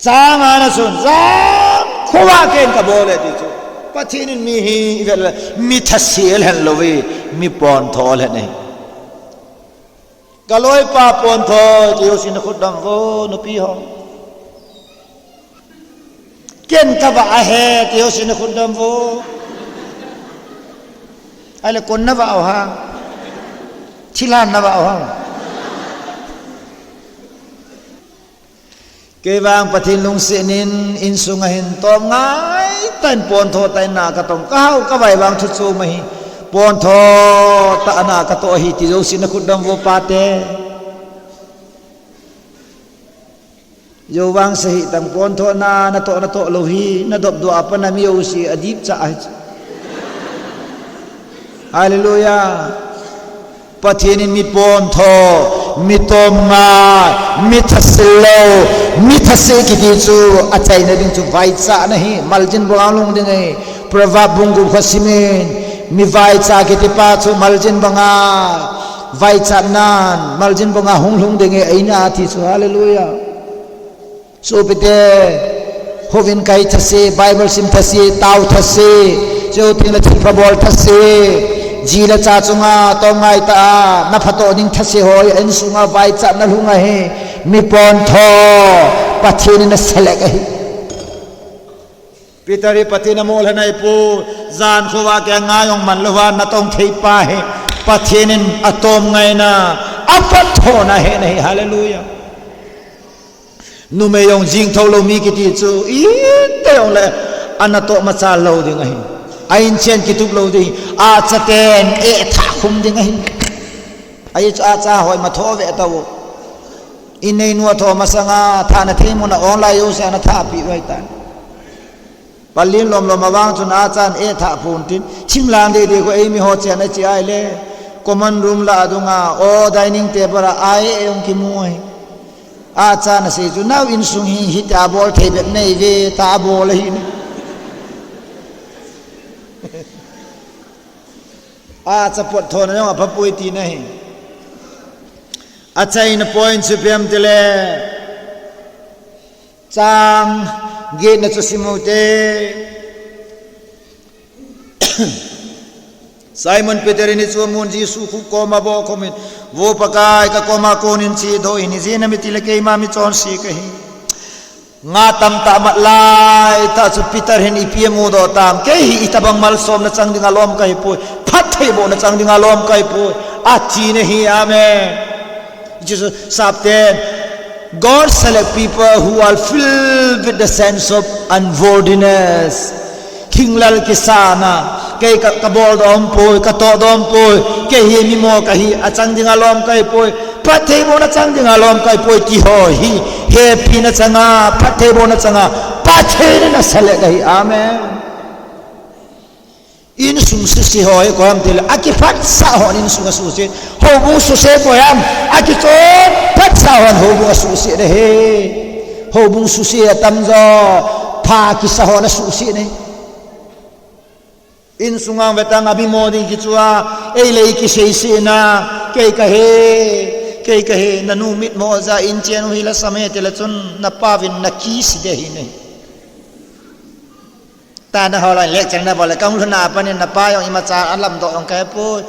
Chang nga na chun, jang khovah ken kabol e ti chu. Pathen in mi hi ivet le, mi thase lhen lou ahi, mi pontho lhen ahi. Kaloipa pontho, ti ho sin khut dam vo, nupi ho. Ken kavah ahi, ti ho sin khut dam vo. Ahile kon navah u ham? Thilhan navah u ham? Kei vang Pathen lungset in, insunga hin tom ngai tah in pontho tah in na katong, kahao kavai vang thu chom ahi, pontho tah a na katoh ahi, ti jouse na khut dam vo pate. Jou vang sa hih tang pontho na, natoh natoh lou hi, nadop doh a pat na mi jouse adipcha ahi. Hallelujah. Pathen in mi pontho, mi tom ngai, mi thase lou, mi thase kiti chu achaina ding chu vaichahna ahi, maljin banga lhung ding ahi. Proverb bung gup kho simin, mi vaicha kiti pa chu maljin banga vaichat nan, maljin banga hung lhung ding ahi, eina ti chu, hallelujah. Sopite, hovin kai thase, Bible sim thase, tao thase, Cheu ting le thilpha bol thase, ji le cha chunga tong ngai ta a, na phatdoh ding thase ho, insunga vaichatna lhung ahi, mi pontho, Pathen in aselect ahi. Peter hi Pathen in amolhan ahi poi, jan khovah kei nga jong man louva natong thei pa hi, Pathen in atom ngaina, aphatthona ahi, hallelujah. Numei jong jing thou lou mi kiti chu, ite jong le, ana toh machal lou ding ahi. A inchen kitup lou ding, achaten, eh, tha khum ding ahi. Ahi chu acha hoi ma tho ve tau. Inneinu a tho masanga, thana thei mun a online jouse ana tha pi vai tan. Palin lom lom avang chun achan eh tha phun tin. Thim lang dei dei ko eimi ho chen a chi ai le. Common room la adunga, o dining table a ai eh jong kimu ahi. Achan asei chu, nau insung hi, hiti a bol thei bep nei ve, ta bol ahi ne. Acha phatthona jong apha poi tina ahi. Achaina point chu ipi ham tile, chang getna chu sim u hite. Simon Peter in hichu amun Jesu khu koma bohkhomin, Vo Pakai, ka koma konin chedoh in, ijeh inem itile keima michonse kahi. Nga tamtah mat lai tah chu Peter hin ipi amudoh tam, kei hi itobang malsomna chang dinga lom kahipoi, phattheibohna chang dinga lom kahipoi, atina ahi, amen. Jesu sapten, God select people who are filled with the sense of unworthiness. Thinglel kisana, kei ka, kabol dompoi, katoh dompoi, kei hi mimo kahi, achang dinga lom kahipoi, phattheibohna chang dinga lom kahipoi, ti ho hi, hepina changa, phattheibohna changa, Pathen in aselect ahi, amen. Insung suse ho hi koi ham tile, akiphatsah hon insung asuse. Houbung suse koi ham, akichon phatsah hon houbung asuse ahi. Houbung suse atamjo, pha kisa hon asuse ahi. Insunga vetang a mimo ding kichua, eile ikiseisena, kei kahi, kei kahi, nanu mitmo jeh a inchen u hi lasam e tile chun, napauvin nakise ding ahi ne. Tana ho lai lecture nabol le, kahung lhunna a pat in napa jong imacha alamdoh jong kahepoi.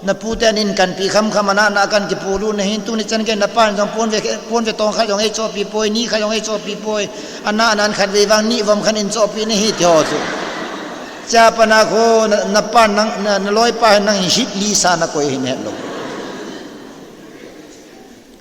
Napu ten in kanpi khamkham, ana, ana kan kipolut na hin, tuni chan gei napan jong ponve, ponve tong khat jong eichohpeh poi, ni khat jong eichohpeh poi. Ana, ana khatvei vang ni vom khat in chohpeh nahi ti ho chu. Chapang a khu, na, napan nang, na, naloipa hin nang hi hit lisa nakoi hin hetlou.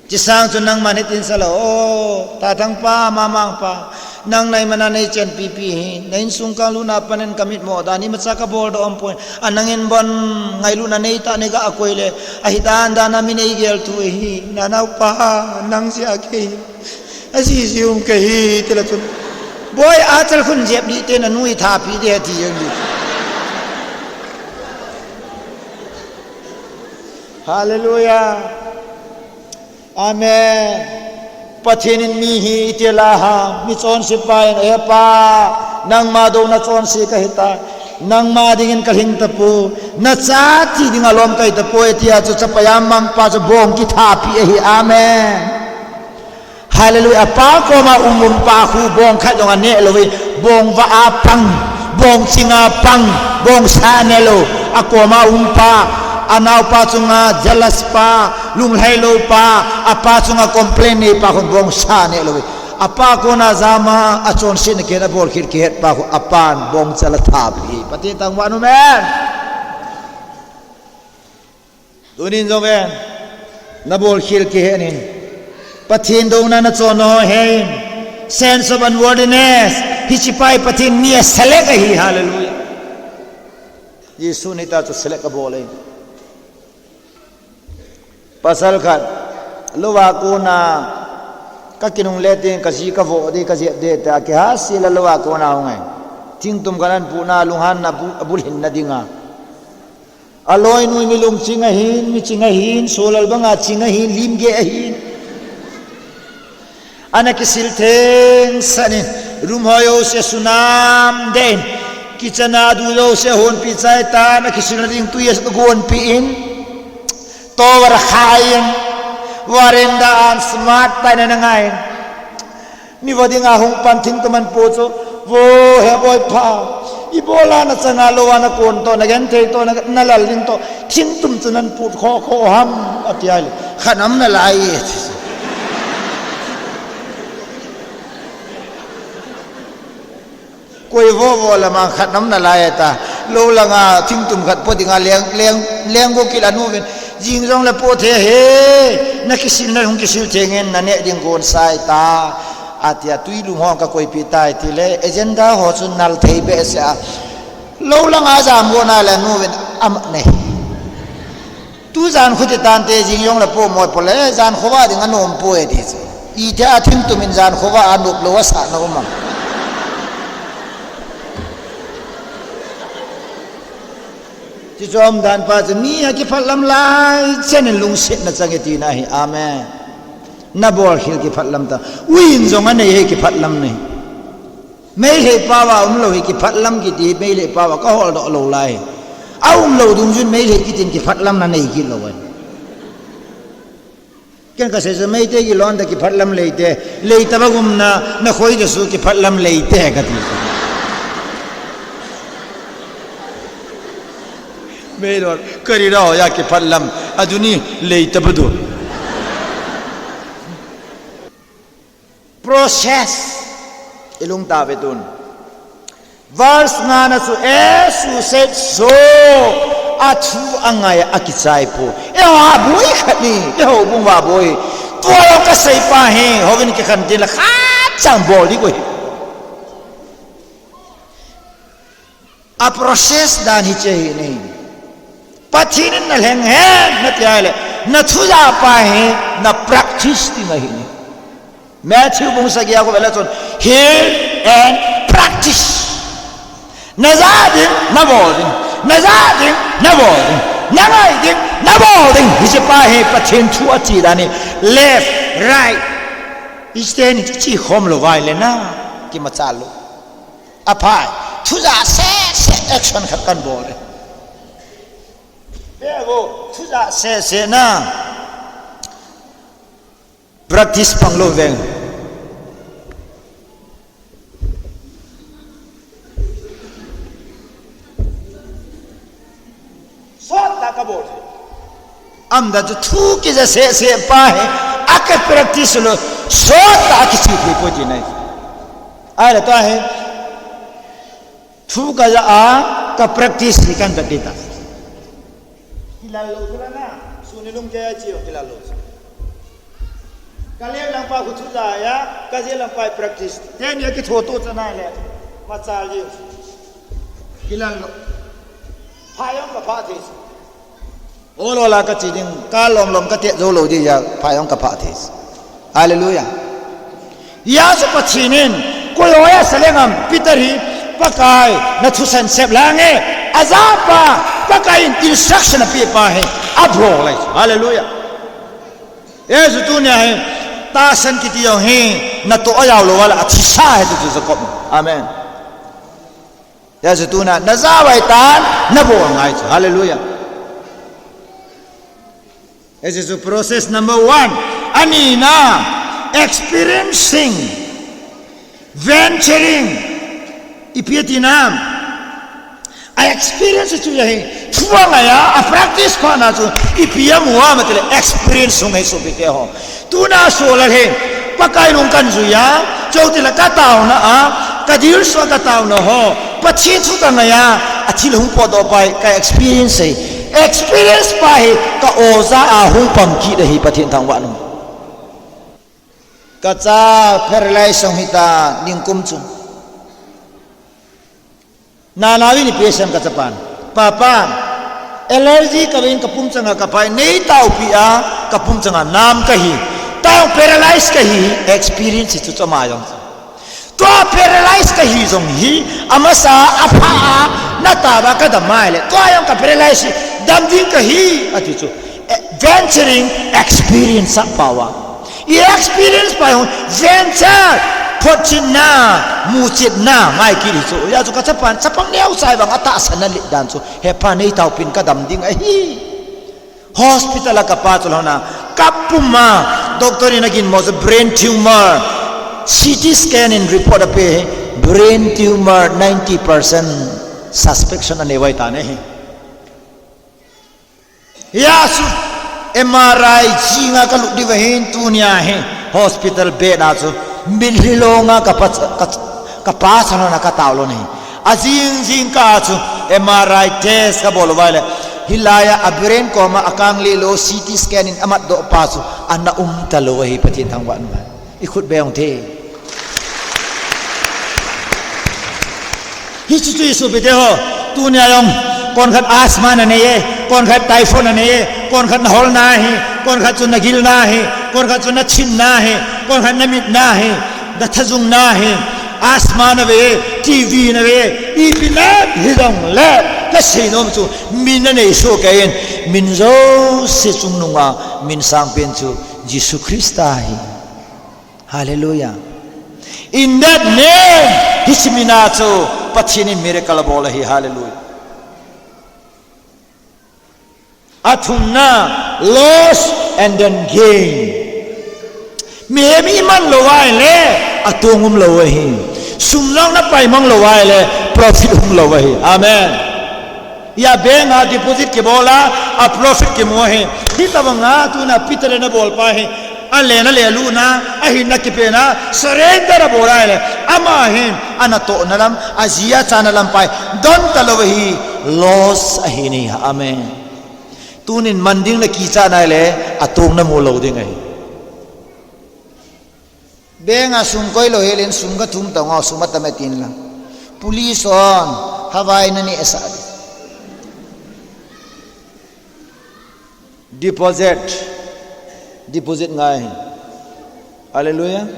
Chisang chu nangman hitin salou, o, Tathang pa, Mamang pa, nang nai mana neichenpi pi hi, na insung kalhunna a pat in kamitmo dan, imacha kabol dompoi, a nangin bon ngailutna neitah neiga koi le, ahidan dan a mi neigel thu ahi, nanao pa, nang jeh a kei, ajiji um kahi, tile chun, boi, achal khun jep ding te nanu ithapi ding ahi ti jeng ding. Hallelujah. Amen. Pathen in mi hi itila ham, michonse pa in, He Pa, nangma douna chonse kahitai. Nangma dingin kalhing tapoi. Nachate dinga lom kahi tapoi, tia chu chapa jam mangpa chu bong kithapi ahi. Amen. Hallelujah. Apa koma um um pa khu bong khat jong aneh lou ve. Bong vah a pang, bong chinga pang, bong sa neh lou. Akoma um pa, anaopa chunga jealous pa, lunglhai lou pa, apa chunga complain nei pa khun bong sa neh lou ve. Apa kona jama achonsetna kihen abolkhel kihet pa khu apan bong chal athapi. Pathen thangvah in um hen. Tunin jong ve, nabolkhel kihen in. Pathen douna nachon ho hen. Sense of unworthiness. Hiche pa hi Pathen mi aselect ahi, hallelujah. Jesun hitia chu select abol ahi. Pasal khat, louva kona, kakinungle ding, kaji kavoh ding, kajep ding, tia kihatsel a louva kona hung ahi. Thingtum khat ahin puhna, lunghanna bu, abulhinna dinga. Aloinu hi mi lungching ahin, mi ching ahin, solal banga ching ahin, limgeh ahin. Ana kisil thengsah in, room ho jouse sunam deh in, kitchen a du jouse ahonpeh chai tan, akisilna ding tui agonpeh in, towel akhai in, veranda a smart tah in ana ngai in. Mi vo dinga hung pan thingtum ahin pu chu, vo he boipa, Ibola nachanga lou a nakon toh, nagenthei toh, na, nalal ding toh, thingtum chu nanput khokho ham, ati ahile, khat nam nalai e, ati. Koi vovo lama khat nam nalai e ta, lou langa thingtum khat po dinga leng, leng, leng go kit anu vin, jing jongle po thei e, nakisil, nahung kisil thei ngen, naneh ding gon sai ta. Atia, tui lung ho kakoipeh tai tile, agenda ho chu nal thei behseh a. Lou langa jam go nale nu vin ama nei. Tu jan khuti tante jing jongle po moi pole, jan khovah ding anom poi ati chu. Iti a thingtum in jan khovah a nop lou asah na um am. Chuche umdan pa chu mi akiphatlam lai chen in lungsetna chang e tina ahi. Amen. Nabolkhel kiphatlam ta. Uiin jong anei hi kiphatlam nei. Meitei pao a umlou hi kiphatlam kiti, Meitei pao a kaholdoh lou lai. Aumlou dungjui in Meitei kitin kiphatlam nanei kit lou ahi. Ken kasei chu Meitei kilon ta kiphatlam leite, leitaba gumna, nakhoi ta chu kiphatlam leite kati chu. Meilon, karira hoiya kiphatlam, aduni leitaba du. Process. Ilung tave tun. Verse ngana chu, as you said so, athu angai a akichai poi. Eiho aboi khat ni, eiho bung va boi. Tua kasei pa hi, houvin kikhen tin la khat chang bol di koi. A process dan hiche hi nei. Pathen in nalheng hen nati ahile, nathu ja pa hi, napractice ding ahi nei. Matthew bung sagi a khovah le chun, hear and practice. Naja ding, nabol ding. Naja ding, nabol ding. Nangai ding, nabol ding. Hiche pa hi Pathen thu ache dan hi. Left, right. Hiche teni chu che khom lou vai le na. Kimachal lou. Aphai. Thu ja sese action khat kan bol e. Ve vo, thu ja sese na. Practice pang lou veng. Sot ta kabol. Amdan chu thu kija sese pa hi, akipractice lou, sot ta akiche thei poi ti nei. Ahile tua hi, thu kaja a, kapractice hi kan vet ding ta. Kilal lou chu la na, suni lung kei a che kilal lou chu. Kalem lang pa khu thu ja a, kajil lang pa practice. Teni akitho to chana le, machal ji. Kilal lou. Phai jong kaphah thei. Ol ol a kache ding, kalom lom kate jou lou ding a, phai jong kaphah thei. Hallelujah. Hijeh chun Pathen in, koi ho asah leng ham, Peter hi, Pakai, nathusan sep lang e, aja pa, Pakai in instruction apeh pa hi, abol lai. Hallelujah. Hijeh chun tunia hi, tahsan kiti jong hi, natoh a jao lou a la, athisa ahi ti chu Jacob. Amen. Hijeh chun tuna, naja vai tan, nabol ngai chu. Hallelujah. Hijeh chun process number one. Ani na, experiencing, venturing, ipi ati na. A experience chu ahi, thu angai a, a practice kho na chu, ipi amu a, matile experience hung ahi sopi teho. Tuna sola hi, Pakai lung kan jui a, chutile kataona a, kadilsu a kataona ho, Pathen thu kangai a, athil hung potdoh pa hi, ka experience ahi. Experience pa hi, ka oja a hung pang kit ahi, Pathen thangvah in um. Kacha paralyze hung hita, ningkum chu. Nana vin ipi asei em kachapan. Papa, allergy kavin kapum changa kaphai, neitaopi a kapum changa nam kahi. Tao paralyze kahi, experience chu chama jong. Tua paralyze kahi jong hi, amasa apha a, nataova kadam mai le. Tua jong ka paralyze hi, dam ding kahi, ati chu. Eh, venturing experience a power. I experience pa jong, venture, photchetna, muchetna, ngai kit hi chu. Hijeh chun kachapan, chapang neocha vang atahsan a len dan chu. He pa neitaopin kadam ding ahi. Hospital a kapa chu lhona, kapum a, doctor in aginmo chu brain tumor, C T scan in report ape, Brain tumor ninety percent suspicion anei vai ta ne hi. Hia chu M R I jinga kalut diu ahin tunia hi hospital bed a chu mitlhi longa kapa, ka, kapa chan lona katao lou nahi. Ajing jing kah a chu M R I test kabol uva le, hilai a brain koma akang lih lou C T scan in amat doh pa chu ana um talou ahi, Pathen thangvah in um. I khut be ung te. Hichu chu i sopite ho. Tunia jong, konkhat asthma nanei e, konkhat typhoid nanei e, konkhat nahol nahi, konkhat chu nagil nahi, konkhat chu nachin nahi, konkhat namit nahi, nathajung nahi, asthma nave, T B nave, ipi na hijongle, kasei nom chu, min nanei soh kei in, min jouse chungnunga, min sangpen chu, Jesu Christa ahi. Hallelujah. In that name, hiche mina chu Pathen in miracle abol ahi. Hallelujah. Athumna, loss and then gain. Mihem iman lou ahile, atong um lou ahi. Sum jong napaimang lou ahile, profit um lou ahi. Amen. Hia bank a deposit kibol a, a profit kimu ahi. Hitobanga tuna Peter in abol pa hi. Alen alelutna, ahinna kipehna, surrender abol ahile. Ama hin, anatohna lam, aji achana lam pai. Don talou ahi, loss ahi nahi. Amen. Tunin man ding nakichat nahile, atong namu lou ding ahi. Bank a sum koi lou hel in sum kathum tong a sum atam e tin lang. Police hon, Hawaii naneh sah di. Deposit. Deposit ngai. Hallelujah.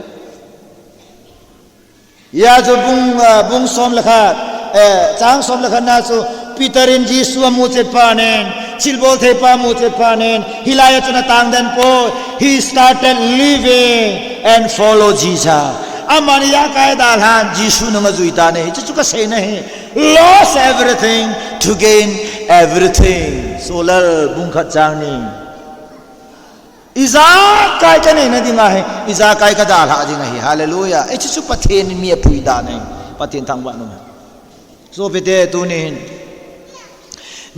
Hia chu bung, ah, bung som le khat, eh, chang som le khat na chu Peter in Jesu amu chet phat in, thilbol thei pa amu chet phat in, hilai a chun atang den poi, he started living and follow Jesus. Aman ijakai dalhan Jesu nung ajui tan ahi, chu chu kasei nahi. Lost everything to gain everything. Solal bung khat chang ni. Ijakai kanei na ding ahi, ijakai kadalhah ding ahi. Hallelujah. Hichu chu Pathen in mi apui dan ahi. Pathen thangvah in um. Sopite tunin.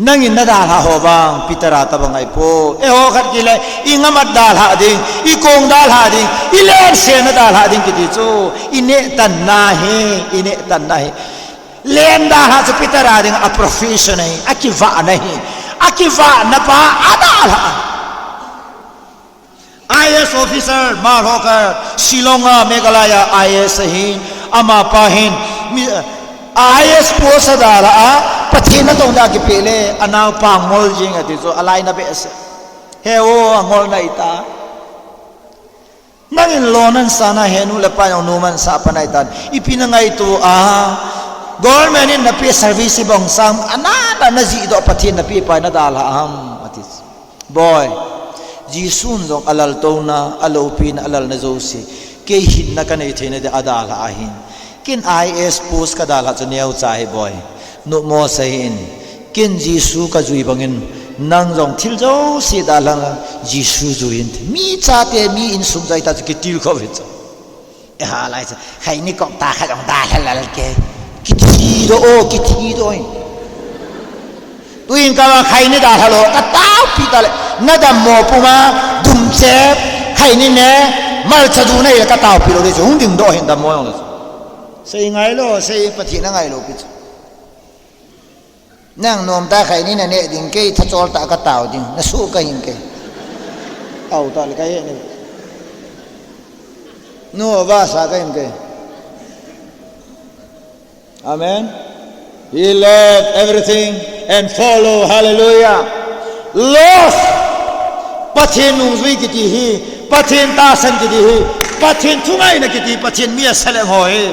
Nangin nadalhah ho vang, Peter a tabang ahipoi. Eiho khat kile, i ngam a dalhah ding, i kong dalhah ding, i lensen a dalhah ding kiti chu. I neh tan nahi, i neh tan nahi. Len dalhah chu Peter a ding a profession ahi, akivahna ahi. Akivahna pa adalhah. I A S officer, Malhoka, Shillong a, Meghalaya, I A S ahin, amapa hin, mi, I A S post adalhah a, Pathen natong dia kipeh le, anaopa ngol jing ati chu, alaina behseh. He o, angol nai ta. Nangin lou nansah na henu le pa jong nu mansah pa nai tan. Ipi nangaito a. Government in napeh service bang sang, ana, na, najihdoh Pathen napeh pa nadalhah ham, ati. Boi, Jesun jong alaltouna, aloupina, alalna jouse, kei hinna kanei theina dia adalhah ahin. Ken I A S post kadalhah chu neocha ahi boi. Nopmo sa hih in. Ken Jesu kajui bangin, nang jong thil jouse dalhah a Jesu jui in. Mi chate, mi insung chate chu kitilkhou hi chu. Eha lai chu, khaini kop ta kha jong dalha lal ke. Kithi doh o, kithi doh in. Tuin kava khaini dalha lou, kataopi tale. Nadammo puma, dumchep, khaini ne, malcha du nei le kataopi lou ding chu, hung dingdoh hin dammo jong le chu. Sei ngailou, sei Pathen angailou pi chu. Nang nomtah khaini naneh ding kei, thachol tah katao ding, nasuh kahin kei. Au tale kahe ne. Nu vasa kahin kei. Amen. He left everything and follow. Hallelujah. Lost. Pathen nungjui kiti hi, Pathen tahsan kiti hi, Pathen thungaina kiti, Pathen mi asaleng ho hi.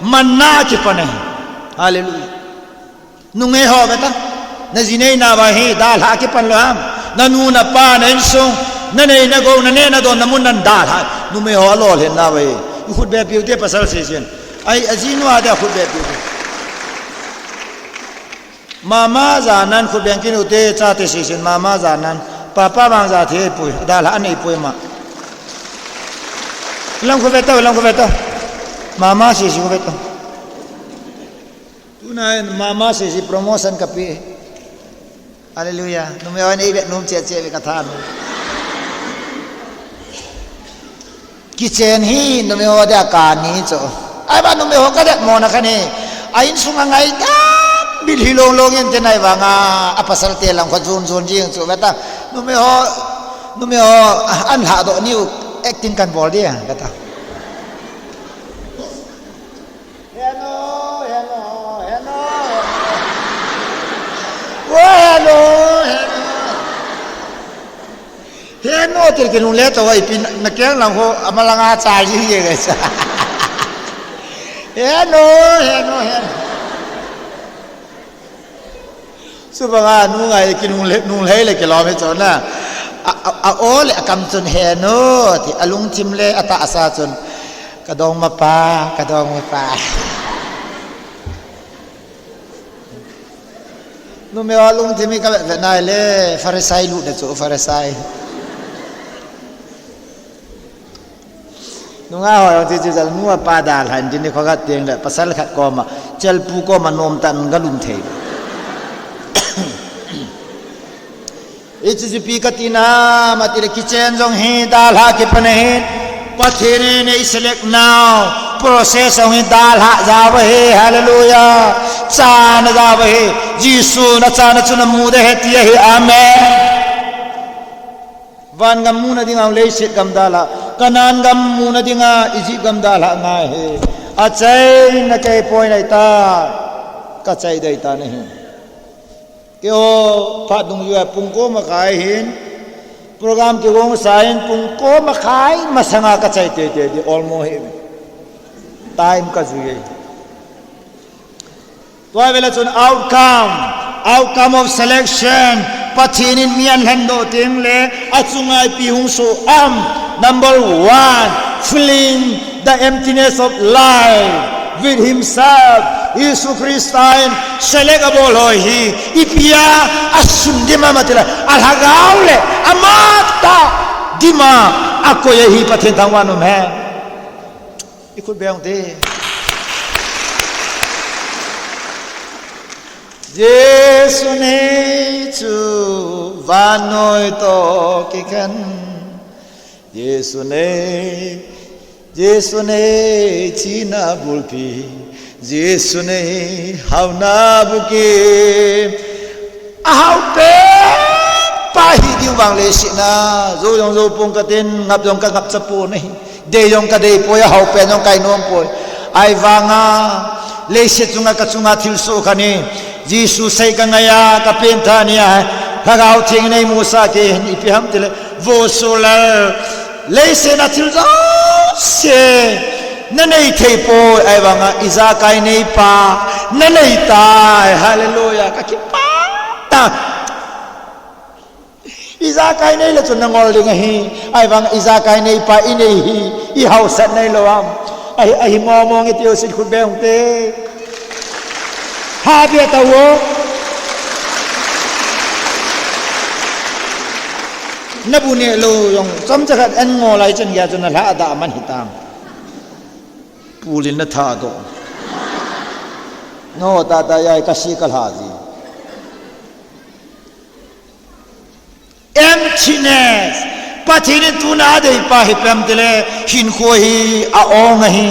Manna kipan ahi. Hallelujah. Nungei ho veta. Naji neina va hi dalha kipan lou ham. Nanu napa na insung. Nanei nagou naneh nadon namun nan dalha. Numei ho alolhinna va hi. Ikhut be piu te pasal sesen. Ai, ajinu a dia khut be piu te. Mama ja nan khut beng kinu te chate sesen. Mama ja nan. Papa vang ja thei pui. Dalha anei pui ma. Lang khut be to, lang khut be to. Mama sesen khut be to. Mama sisi promotion kapi. Hallelujah. Numei ho nei vet nom cheh cheh ve kathan. Kichen hi numei ho dia kani chu. Ahivang numei ho kadet mona kani. A insung a ngaidam bil hi long long in te nai vanga. A pasal te lang kho jun jun jing chu veta. Numei ho, numei ho, ah, an lha doh niu acting kan bol dia veta. Heno, heno, heno. Wo, heno, heno. Heno, til kinungle to, ipi na, na keng lang ho, amalanga cha ji ye guys. Heno, heno, heno. Chubanga nungai kinungle, nunglei le kilom hi chona. A, a, a o le akam chun heno, ti alungthim le atahsa chun. Kadong mapa, kadong mapa. Numei ho lungthim hi kavet vet nai le, Pharisai lut na chu, Pharisai. Nungah ho jong chu, chu jal nu apa dalhan, tin ni kho khat teng le, pasal khat koma, chelpu koma nom tan ga lum thei. Hichu chu ipi kati nam, ati le kichen jong hi dalha kipan ahin. Pathen in ei select nau. Process jong hi dalha jao ahi. Hallelujah. Chana jao ahi. Jesun achana chu namu ding ahi ti ahi. Amen. Van gam muna dinga leiset gam dalha. Canaan gam muna dinga Egypt gam dalha ngai ahi. Achaina kei poi nai ta. Kachai dei ta nahi. Keiho, phat dungjui a pung ko makhai hin, program kigong sa hin, pung ko makhai masanga kachai teitei di, almost hi. Time kajui e. Tua vela chun outcome, outcome of selection, Pathen in mi ahin lhendoh teng le, achunga ipi hung soh am, number one, filling the emptiness of life with himself. Jesu Christa in select abol ho hi, ipi a asun dim am ati le, alhagao le, amatah dim a akoi ahi. Pathen thangvah in um hen. I khut beng te. Jesu nei chu vannoi toh kikhen. Jesu nei, Jesu nei, china bulpi. Jesu nei, haona bukim. Ahao pen pa hi ding vang leiset a. Jou jong jou pong katin, ngap jong ka ngap cha pon ahi. Dei jong ka dei poi, ahao pen jong ka i nom poi. Ahivanga, leiset chunga ka chunga thilsoh khat hi. Jesu sei ka ngai a, ka pengthah ni a. Lhagao Theng in ei musah kei hin ipi ham tile. Vo Solar. Leiset a thil jouse. Na nei thei poi, ahivanga, ijakai neipa. Na nei tai, hallelujah. Ka kipah tai. Ijakai nei le chun na ngol ding ahi. Ahivang ijakai neipa i nei hi. I haosat nei lou am. Ahi, ahi momo nge tiu sin khut beng te. Ha bia ta wo. Na bu ne lou jong. Chomcha khat an ngol lai chan gei a chun na lha da man hitang. Pulin na tha do. No ta ta yai ka si ka lha ji. Emptiness. Pathen in tuna adeipa hi ipi ham tile, hinkho hi a-ong ahi.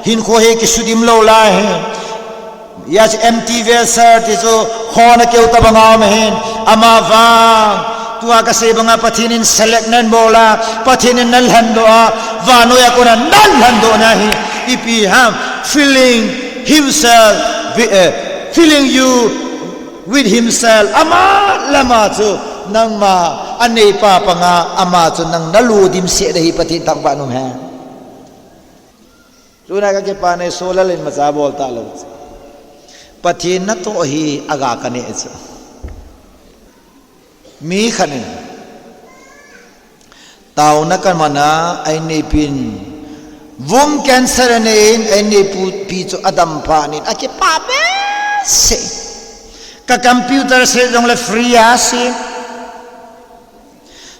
Hinkho hi kisudim lou lai ahi. Yes, empty vessel ti chu khona keu tabang a um ahin. Amavang. Tua kasei banga Pathen in select nan bol a. Pathen in nan lhendoh a. Vannoi a kona nan lhendoh na hi. Ipi ham. Filling himself. With, eh, filling you with himself. Ama le ama chu nangma aneipa panga ama chu nang na ludim seh ding ahi. Pathen thangvah in um hen. Tuna ka kipah nei Solar in macha bol talou. Pathen natoh hi aga kaneh chu. Mi khat in. Taona kaman a, a inneipin. Womb cancer anei in, a inneipi chu adam phat in, akipah behseh. Ka computer set jong le free a sem.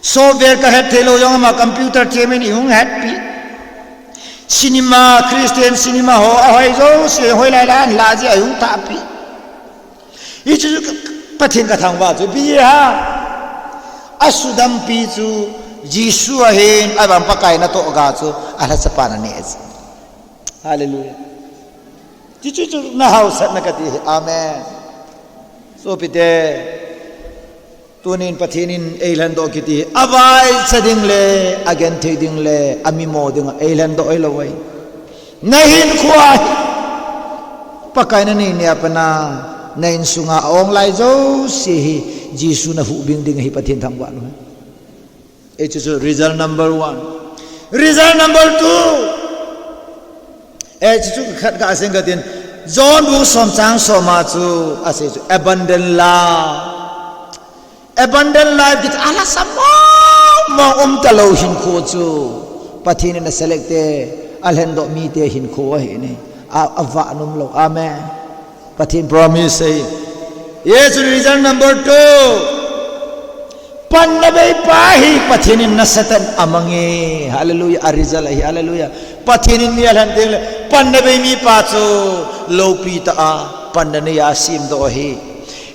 Software ka het thei lou jong ama computer team in ihung hetpi. Cinema, Christian cinema ho, ahoi jouse, hoilai lai a anla ji ahung tahpi. Hichu Pathen kathangvah chu ipi ham? Asudampi chu Jesu ahin, ahivang Pakai natoh ga chu alhachapan aneh chu. Hallelujah. Chuchu chu nahaosatna kati hi. Amen. Sopite, tunin Pathen in eilhendoh kiti hi avaicha ding le, agenthei ding le, amimo dinga eilhendoh ahilou ahi. Nahinkhoa hi Pakai nanei nia pat a, na insunga a-ong lai jouse hi Jesu nahuhbing ding ahi. Pathen thangvah lou hen. Hichu chu result number one. Result number two. Hichu chu khat kasei katin, John bung som chang som a chu asei chu abundant life. Abundant life kiti alhasa mong mong umtalou hinkho chu Pathen in aselect te, alhendoh mite hinkho ahi ne. A, avah nomlou. Amen. Pathen promise ahi. Hichu result number two. Panna beipa hi Pathen in nasatah in amange. Hallelujah. A result ahi. Hallelujah. Pathen in mi alhen tengle panna bei mipa chu loupitah a panna neiya asemdoh ahi.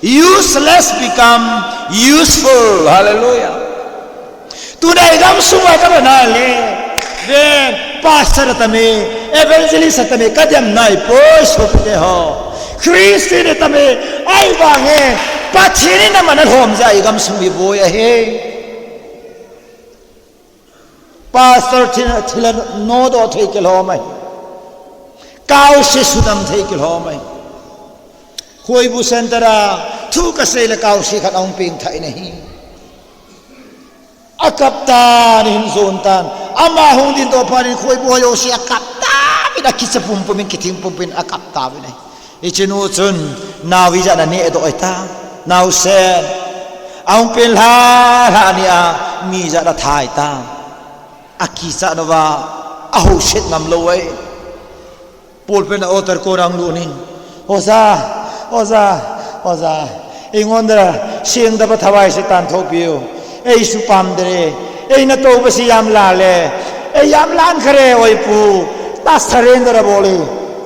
Useless become useful. Hallelujah. Tuna igamsunga kavet nale, ven, pastor atame, evangelist atame kadem naipoi sopite ho. Christian atame, ahivangin Pathen in aman alhom jeh a igamsung iboi ahi. Pastor thil, thilha nodoh thei kilhom ahi. Kaose sudam thei kilhom ahi. Khoibu Centre a thu kaseile kaose khat ahung pengthah in ahi. Akap tan, ahin jon tan. Ama hung dingdoh phat in khoibu ho jouse akap tauvin, akicha pumpum in, kithing pumpum in akap tauvin ahi. Hichenu chun nao ijat anehdoh ahitai. Naosen ahung penlha lha nia mi ijat atha ahitai. Akichat uva ahouset ngamlou ahi. Pulpit a altar kona ahung lut in, Oja, Oja, Oja, eingon dera sengdaba thavai se tanthopiu. Ei supam dere, eina touba se jamlale, ei jamlan khare oipu, ta surrender abol e.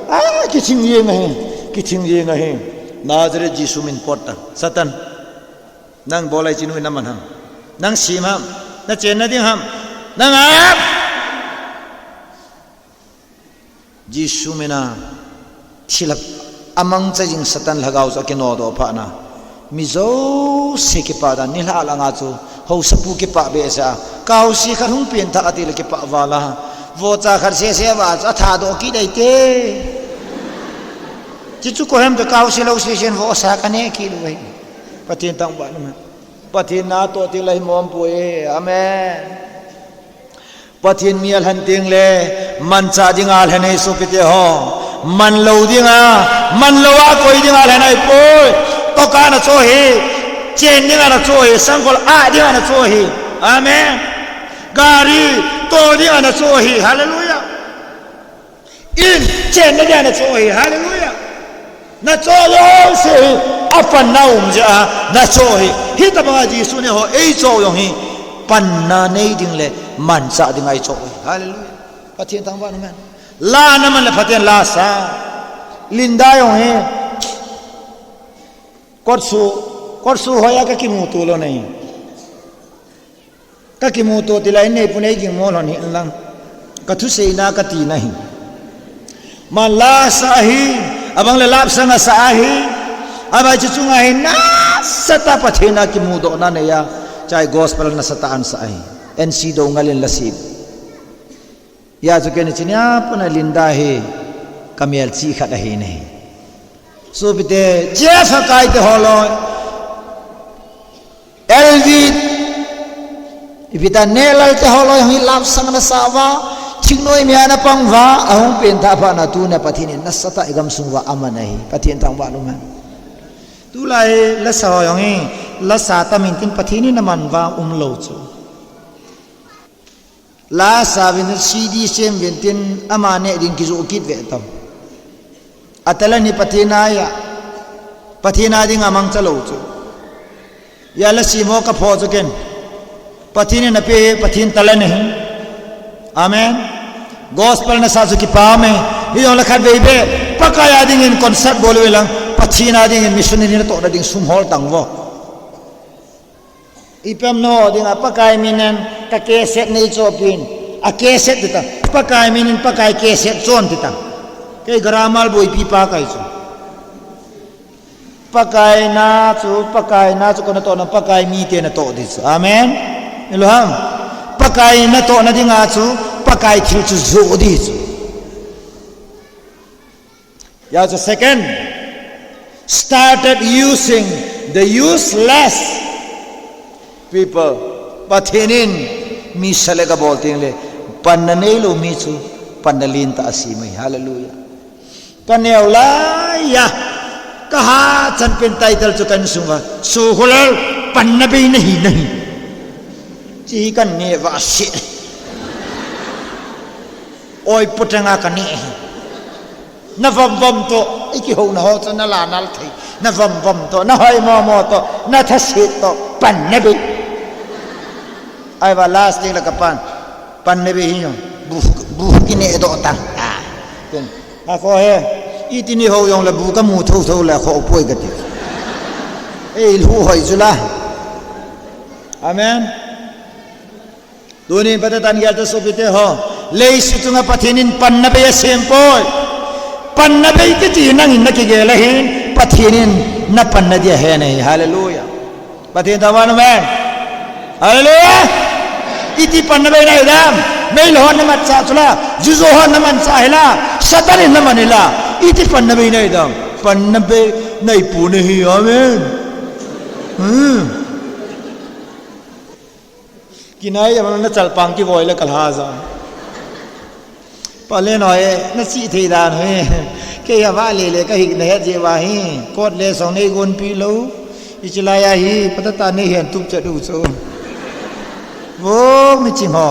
A, kithing jeng ahi, kithing jeng ahi. Nazareth Jesu min pottan, Satan, nang bol a hichenu hi naman ham? Nang sem ham? Nachenna ding ham? Nang ham? Jesu mina thilha amangcha jing Satan lhagao chu akinodoh phat na, mi jouse kipah dan, nilhah langa chu haosapu kipah behseh a, kaose khat hung pengthah atile kipah vala, vohcha khat sese vah chu athadoh kit ahi te. Chuchu koi ham ti, kaose lou sesen vohcha kaneh kit u ahi. Pathen thangvah lou hen. Pathen natoh tengle himong poi. Amen. Pathen mi alhen tengle manchah dinga alhen ahi sopite ho. Manlou dinga, manlou a koi dinga alhen ahipoi. Toka nachoh ahi, chen dinga nachoh ahi, sangkhol ah dinga nachoh ahi. Amen. Gari tol dinga nachoh ahi. Hallelujah. In chenna dinga nachoh ahi. Hallelujah. Nachoh jouse hi apanna um jeh a nachoh ahi. Hitobanga Jesu in eiho eichoh jong hi panna nei ding le manchah dinga eichoh ahi. Hallelujah. Pathen thangvah lou hen. La naman le phaten la sa. Linda jong hi kotsu, kotsu hoiya kakimuto lou ahi. Kakimuto tila in neipun eigingmo lhon hih inlang, kathuseina katina hi. Aman la asa ahi, abang le love song asa ahi. Abai chu chunga hi nasatah Pathen a kimudohna neiya, chai gospel nasatah ansa ahi. N C Doungel in la sem. Hijeh chun keini chun apuna Linda hi kamelchih khat ahi ne. Sopite, Jeff Hakai te holoi, L V, ipi ta Nehlal te holoi hung hi love song ana sa uva, thingnoi mia ana pang uva, ahung pengthah phat na tunia Pathen in nasatah igamsung uva aman ahi. Pathen thangvah lou hen. Tulai lasa ho jong hi, lasa tam intin Pathen in aman uva umlou chu. Lasa uvin C D sem uvin tin ama neh ding kijoh kit ve tau. A talent hi Pathen a ahi a, Pathen a dinga mangcha lou chu. Hia la sem ho kaphoh chu ken, Pathen in apeh hi Pathen talent ahi. Amen. Gospel nasa chu kipa ume. Hijongle khatvei beh Pakai a dingin concert bol uvin lang, Pathen a dingin missionary natohna ding sum hol tang vo. Ipi ham nangho dinga Pakai min in ka cassette neichopin. A cassette ti ta. Pakai min in Pakai cassette chon ti ta. Kei grammar boipi pa kahi chu. Pakai na chu, Pakai na chu koi natohna, Pakai mite natoh ding chu. Amen. Hilo ham. Pakai natohna dinga chu, Pakai thil chu joh ding chu. Hijeh chun second, started using the useless people. Pathen in mi select abol tengle, panna neilou mi chu panna lentah asem ahi. Hallelujah. Kaneo laiya, kahachan pen title chu ka insung uva, Sokholal, panna bei nahi nahi. Hiche hi kaneo va se. Oi, poteng a kaneo hi. Na vomvom toh, ikihouna ho chu nala nal thei. Na vomvom toh, na hoimo mo toh, na thaset toh, panna bei. Ahivang last ding la kapan. Panna bei hi jong. Bu, bu kineo doh tang. Ah. Ken. Akhohe. Iti ni ho jongle bu kamu thotho le akhoh poi kati. Eilhu hoi chu la. Amen. Tunin phatah in gel tao sopite ho. Leiset chunga Pathen in panna bei asem poi. Panna bei kiti nangin nakigel ahin, Pathen in napanna dia ahe nahi. Hallelujah. Pathen thangvah in um hen. Hallelujah. Iti panna bei nahi dam. Meilhei hon namanchah chu la. Jujo hon namanchah hila. Satan in naman hila. Iti panna bei nahi dam. Panna bei nahi pu nahi. Amen. Hmm. Kinai a na chalpang kivoi le kalha ja. Palen hoi, na chi thei dan hoi. Kei a va le le ka hik na het je va hi. Kot le song nei gon pi lo. Ichi lai a hi, patah in nei hen tup chat u chu. Vo mi ching ho.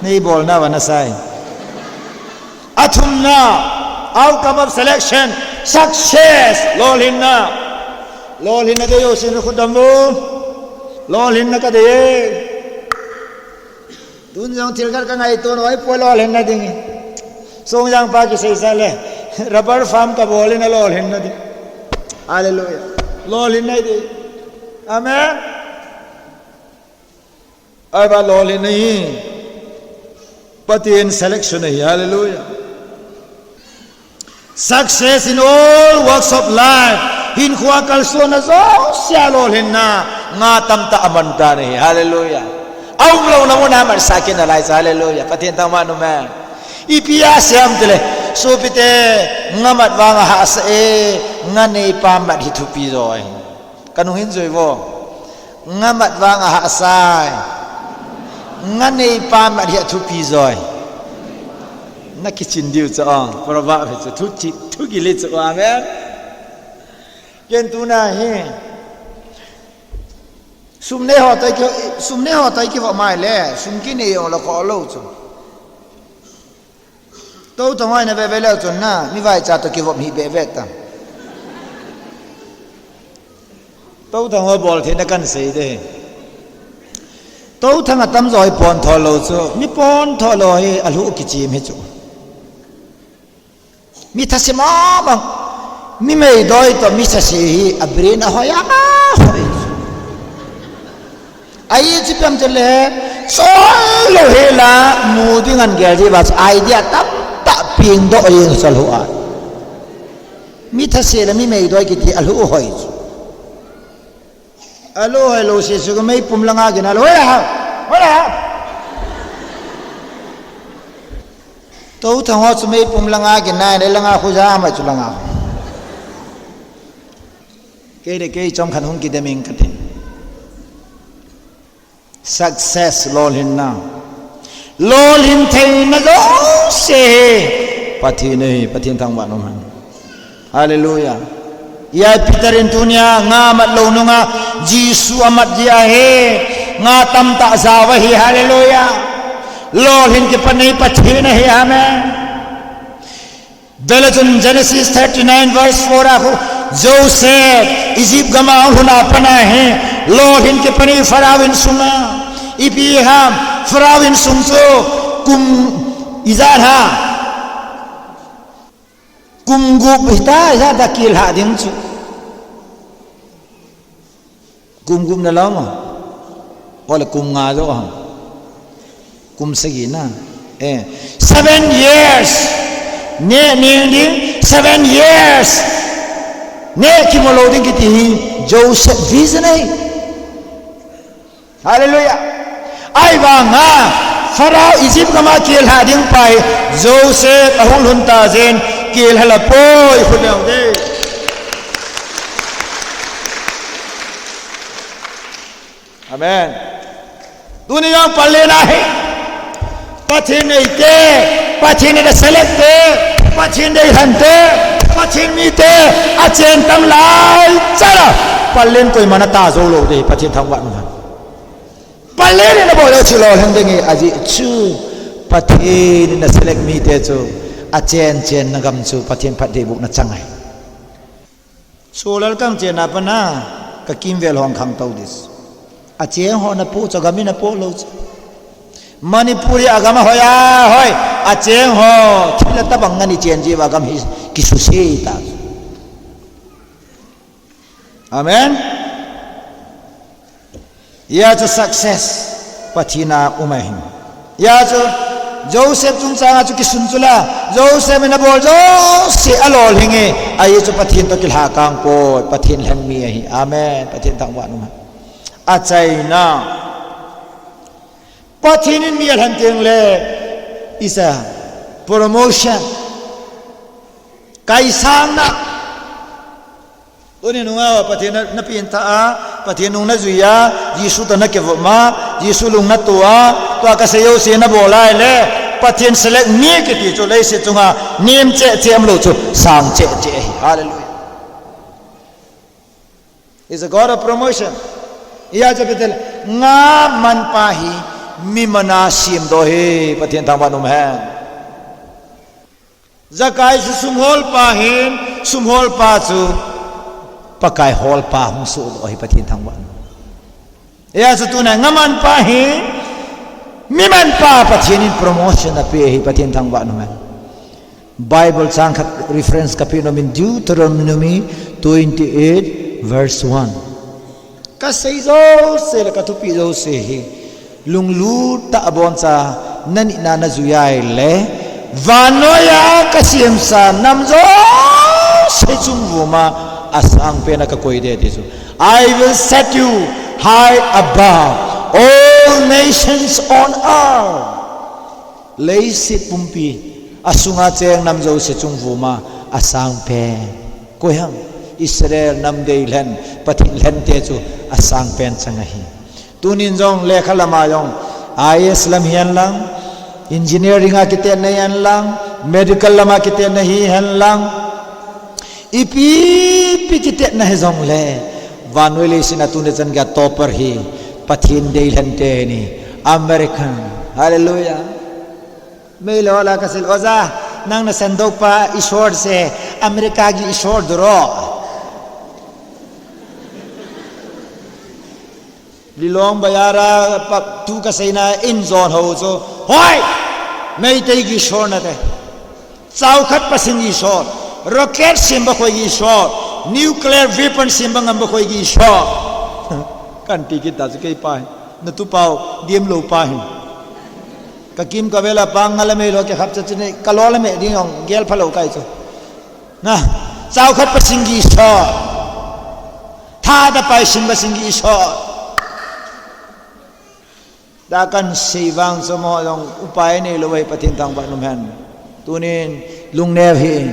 Nei bol na va na sai. Athumna, outcome of selection, success, lolhinna. Lolhinna dei jousen khut dom vo. Lolhinna kadei e. Tun jong thil khat kangaito nai poi lolhinna ding. Songjang pa kisei sa le. Rubber farm kabol in alolhinna ding. Hallelujah. Lolhinna dei. Amen. Ahivang lolhinna hi Pathen selection ahi. Hallelujah. Success in all walks of life. Hinkhoa kalsonna jousea lolhinna nga tamtah aman tan ahi. Hallelujah. Aumlouna muna mat sa kit nalai chu. Hallelujah. Pathen thangvah in um hen. Ipi asei em tile. Sopite, nga mat vang ahahsa e, nga neipa mat hi thupi jo ahi. Kanung hin jui vo. Nga mat vang ahahsa e. Nga neipa mat hi athupi jo ahi. Na kichin diu chu, ah, proverb hi chu, thu chi, thu gil hi chu, amen. Ken tuna hi. Sum nei ho toh ki, sum nei ho toh kivop mai le, sum kinei jong le kho lou chu. Touthang hoi na veve leu chun na, mi vaicha toh kivop hi veve ta. Touthang ho bol theina kan sei de. Touthang atamjo hi pontho lou chu, mi pontho lou hi alhuh kichem hi chu. Mi thase mama, mi meidoi toh mi thase hi a brain ahoi a, ahoi. Ahi chu ipi ham tile, chol lou hela, mu ding an gel ji va, idea tamtah pengdoh jeng chol hu a. Mi thase le mi meidoi kiti alhuh hoi chu. Alhuh hoi lou se chu ka meipum langa gin a lou, hoi la ha, hoi la ha. Touthang ho chu meipum langa gin a, le langa khu ja mai chu langa. Kei le kei chomkhat hung kidem ing katin. Success, lolhinna. Lolhin theina jouse hi Pathen ahi, Pathen thangvah in um hen. Hallelujah. Hiche Peter in tunia nga mat lou nunga Jesu amat ji ahi, nga tamtah jao ahi, hallelujah. Lolhin kipan hi Pathen ahi, amen. Vele chun Genesis thirty-nine verse four a khu, Joseph, Egypt gam a hung lhun a pat a hi, lolhin kipan hi Pharaoh insunga. Ipi ham, Pharaoh insung chu kum ijat ham. Kum gup hita, hita kilha ding chu. Kum gup na lama. Ole kum nga jo ham. Kum sagi na. Eh, seven years. Ne ning ding seven years. Ne kimolo ding kiti hi Joseph vision ai. Hallelujah. Ahivanga Pharaoh Egypt gama kilha ding pa hi Joseph ahung lhun ta jin kilha la poi khu neo de. Amen. Tuni jong palen ahi. Pathen neite, Pathen in aselect te, Pathen deilhen te, Pathen mite, achen tam lai chala. Palen koiman ata jou lou de, Pathen thangvah in um hen. Palen in abol lou chu lolhing ding ahi, ajeh chu Pathen in aselect mite chu achen chen na gam chu Pathen phattheibohna chang ahi. Solal kang chenna pana, kakimvel hong khang tou dis. Acheng ho napoh chu, agam in apoh lou chu. Manipur hi agam ahoi ahoi. Acheng ho, thil atabang ngani chen jiuva agam hi kisuse ta. Amen. Hia chu success Pathen a um ahi. Hia chu Joseph chungchang a chu kisun chu la, Joseph in abol jouse alolhing e, ahi chu Pathen toh kilha kang poi, Pathen lhen mi ahi. Amen. Pathen thangvah in um hen. Achaina. Pathen in mi alhen teng le, is a promotion. Kaisangna. Tuni nunga Pathen na, na pengthah a, Pathen nung na jui a, Jesu toh na kivop a, Jesu lung na tuh a, tua kasei jouse na bol a ahile, Pathen select mi kiti chu leiset chunga nem cheh cheh umlou chu sang cheh cheh ahi. Hallelujah. He's a God of promotion. Hia chu Peter, nga man pa hi mi man a semdoh ahi, Pathen thangvah in um hen. Zakai chu sum hol pa ahin, sum hol pa chu Pakai hol pa hung sohdoh ahi, Pathen thangvah in um hen. Hia chu tuna nga man pa hi, mi man pa Pathen in promotion apeh ahi, Pathen thangvah in um hen. Bible chang khat reference kapeh nom in, Deuteronomy twenty-eight verse one. Kasei jouse le kathupeh jouse hi lunglut tah a boncha nanit na najui a ahile, vannoi a kasemsa nam jouse chungvum a asangpen a kakoi ding ti chu. I will set you high above all nations on earth. Leiset pumpi asunga cheng nam jouse chungvum a asangpen. Koi ham? Israel nam deilhen, Pathen lhente chu asangpen chang ahi. Tunin jong lekha lama jong I A S lam hihen lang, engineering a kitetna hihen lang, medical lama kitetna hihen lang, ipi ipi kitetna hijongle, vannoi leiset a tuni chan geiya topper hi Pathen deilhente ahi, American. Hallelujah. Meilhei ho lah a kasei le, Oja, nang nasandoh pa Ishwar se America gei Ishwar duro. Lilong Bazar a pa thu kaseina in jon ho chu, hoi! Meitei gei Ishwar nate. Chaokhat Pasing gei Ishwar. Rocket semba khoi gei Ishwar. Nuclear weapon semba ngamba khoi gei Ishwar. Kanti kit ta chu kei pa hi. Natu pau, diam lou pa hi. Kakim kavel a pang nga le meilhei ho kikhap cha chuni, kalo le meh ding jong gel phalou kahi chu. Na, chaokhat Pasing gei Ishwar. Thada Pasing, Pasing gei Ishwar. Tua kasei vang chu amaho jong upai neilou ahi, Pathen thangvah in um hen. Tunin lungneo hih in.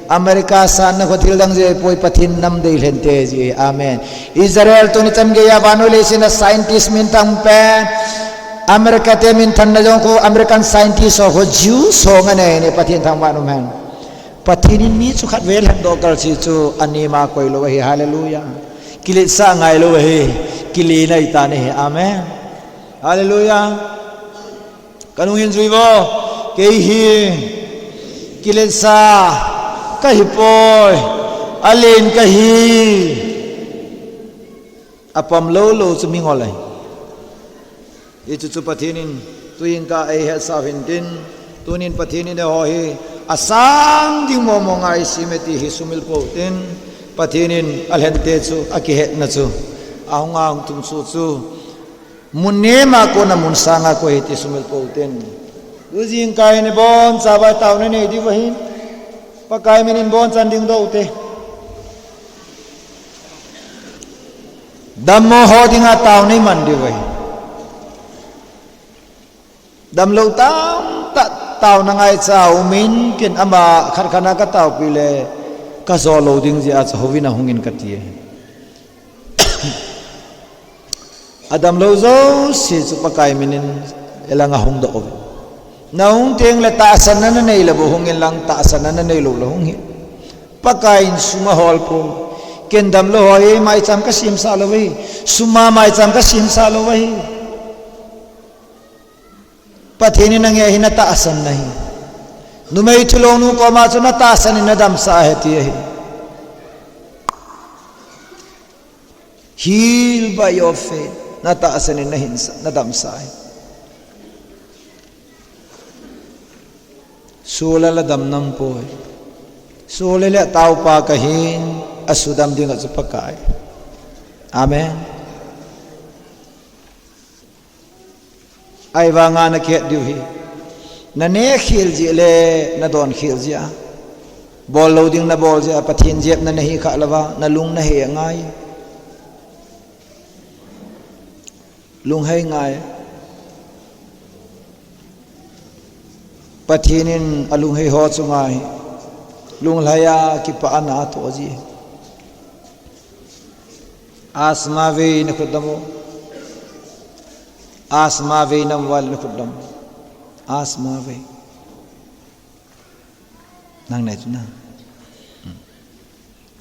America sanna khu thil dang jeh ahipoi, Pathen nam deilhente jeh ahi. Amen. Israel tuni chan geiya vannoi leiset a scientist minthang pen. America te minthanna jong khu American scientist ho khu Jews ho nga nei ni, Pathen thangvah in um hen. Pathen in mi chu khatvei lhendoh kal chu chu anem a koilou ahi. Hallelujah. Kiletsah ngailou ahi. Kile nai tan ahi. Amen. Hallelujah. Kanung hin jui vo. Kei hi kiletsah kahipoi. Alen kahi. Apam lou lou chu mingol ahi. Hichu chu Pathen in tuin ka eihetsah u hintin, tunin Pathen in eiho hi Asang ding momo ngai sime ti hi sumil po tin, Pathen in alhente chu akihetna chu ahung ahung tum chu chu mun nema kona mun sanga ko hi ti sumil po tin. Ujing kai ni bon cha bai tau ne nei di vahin. Pakai min in bon chan ding do te. Dammo ho dinga tau nei man di vahin. Damlo tam ta tau na ngai cha umin ken ama khat khana ka tau pi le ka zo lo ding ji a cha hovin a hungin ka ti. Adam lo zo si chu Pakai minin elang a hung do ove. Na hung teng le tahsan na na nei le bo hungin lang tahsan na na nei lo le hung hi. Pakai in suma hol po. Ken damlo ho ei mai cham ka sim sa lo ve. Suma mai cham ka sim sa lo ve. Pathen in nange hi na tahsan na hi. Numei thulong nu koma chu na tahsan in na damsa he ti ahi. Heal by your faith. Na tahsan in na hinsa, na damsa he. Sula la dam nam poi. Sula le taupa ka hin, a sudam ding a chu Pakai. Amen. Ahivanga na kihet diu hi. Na ne khel ji le, na don khel ji a. Bol lo ding na bol ji a, Pathen jep na na hi kha lava, na lung na he ngai. Lung hei ngai. Pathen in a lung hei ho chu ngai. Lung lhai a kipa ana to ji. Asma ve na khut dam o. Asma ve nam val na khut dam. Asma ve. Nang nai tu na.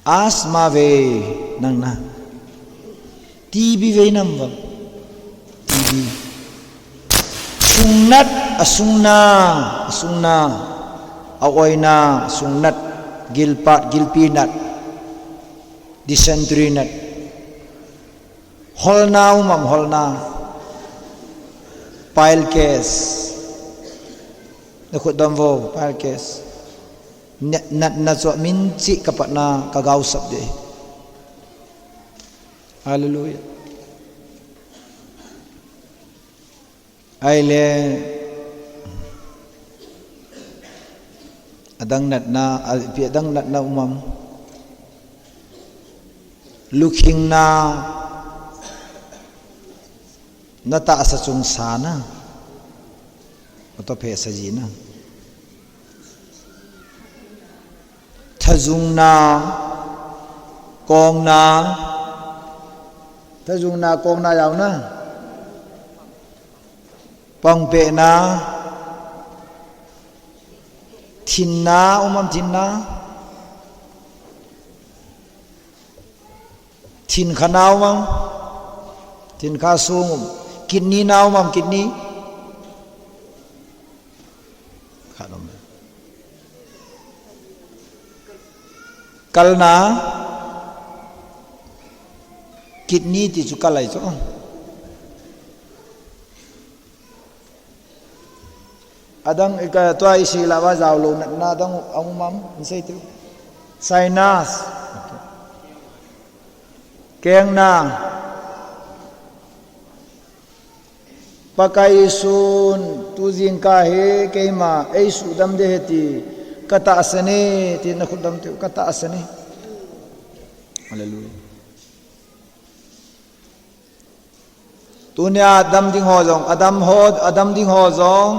Asma ve nang na. T B ve nam val. T B. Sungnat, a sungna, a sungna. A oina, sungnat, gilpat, gilpi nat. Dysentery nat. Holna umam holna. Pile case. Na khut dam vo, pile case. Nat na chu min chi ka patna ka gau sap de. Hallelujah. Ai le, adang natna, a, pi adang natna umam. Lukhingna, na tahsa chung sana. Ato phe sa ji na. Thajungna, kongna, thajungna, kongna jaona. Pangpehna, thinna, umam thinna. Thinkha na umam, thinkha sung um. Kidney na umam, kidney. Kha nom. Kalna, kidney ti chu kalai chu. Adang ika tua isi lava jao lo natna adang a umam, in sei tu. Sinus. Kengna. Pakai Jesun, tu jingkah hi keima, ei sudam de he ti, ka tahsan e, ti na khut dam tu, ka tahsan e. Hallelujah. Tunia adam ding ho jong, adam ho, adam ding ho jong,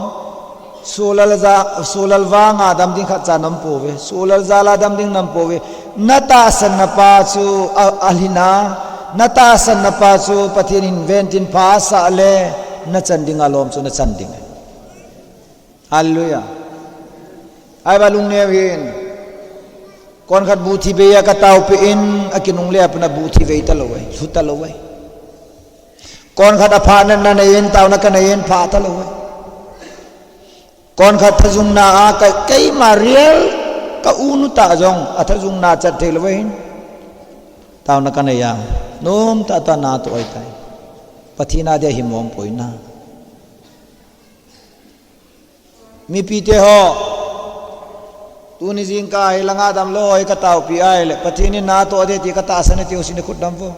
sulal ja, sulal vanga adam ding khat cha nam pouve, sulal jala adam ding nam pouve. Na tahsan na pa chu a, alhina, na tahsan na pa chu Pathen in ventin pha sa le, na chan ding alom chu na chan ding. Hallelujah. Ai ba lungneo hin. Kon khat buthi bei a ka taupi in, a kinung le apna buthi bei ta lo ai, lhu ta lo ai. Kon khat a pha na na nei in, tau na ka nei in, pha ta lo ai. Kon khat thajung na a ka, keima rial ka unu ta jong, a thajung na chat thei lo ai hin. Tau na ka nei a, nom ta ta na to ai tai. Pathina dia hi mong poi na. Mipi te ho, Tuni jingkah hi langa damlou hi kataopi ahile, Pathen in natoh ding ti katahsan e ti ho sin khut dam vo.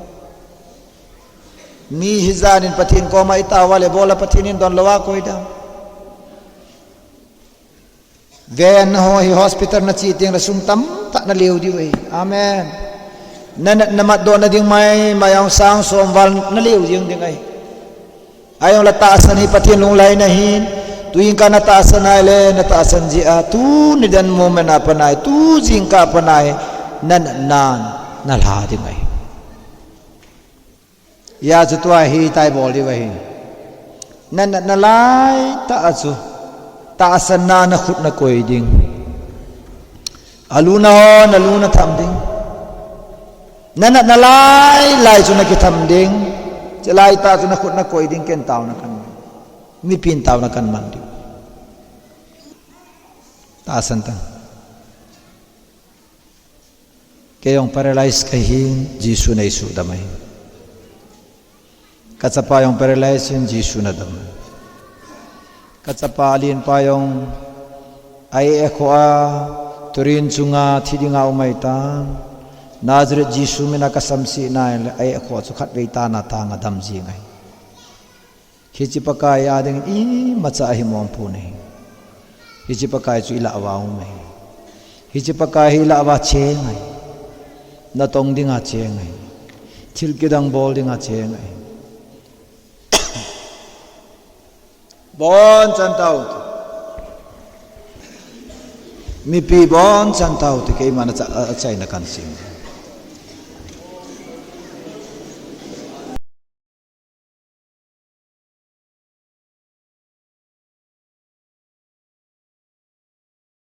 Ni hijan in Pathen koma itao uva le, bol a Pathen in donlou a koi dam. Ven ho hi hospital nache teng le sum tamtah naleo diu ahi. Amen. Nanat namatdoh na ding maimai jong sang som val naleo jeng ding ahi. Ahijongle tahsan hi Pathen lunglhaina ahin, tu jingkah natahsan ahile, natahsan jeh a, tuni dan moment a pat a hi, tu jingkah a pat a hi, nanatnan nalha ding ahi. Hijeh chun tua hi itabol diu ahi. Nanatna laitah a chu tahsanna nakhut nakoi ding. Aluna ho, nalung natham ding. Nanatna lailai chu nakitham ding. Chulaitah chu nakhut nakoi ding, ken taona kaman. Mipin taona kaman ding. Tahsan tan. Kei jong paralyze kahin, Jesun eisudam ahi. Kachapa jong paralyze in, Jesun adam. Kachapa alenpa jong a-eh akhoh a, turin chunga thi dinga um ahitan. Nazareth Jesu mina kasamseh nai le, a-eh akhoh chu khatvei tana tang adam jeng ahi. Hiche Pakai a dingin imacha ahimong pon ahi. Hiche Pakai chu ilah uva um ahi. Hiche Pakai hi ilah uva cheng ahi. Natong dinga cheng ahi. Thil kidang bol dinga cheng ahi. Bonchan taute. Mipi bonchan taute, keiman achaina kahin sei.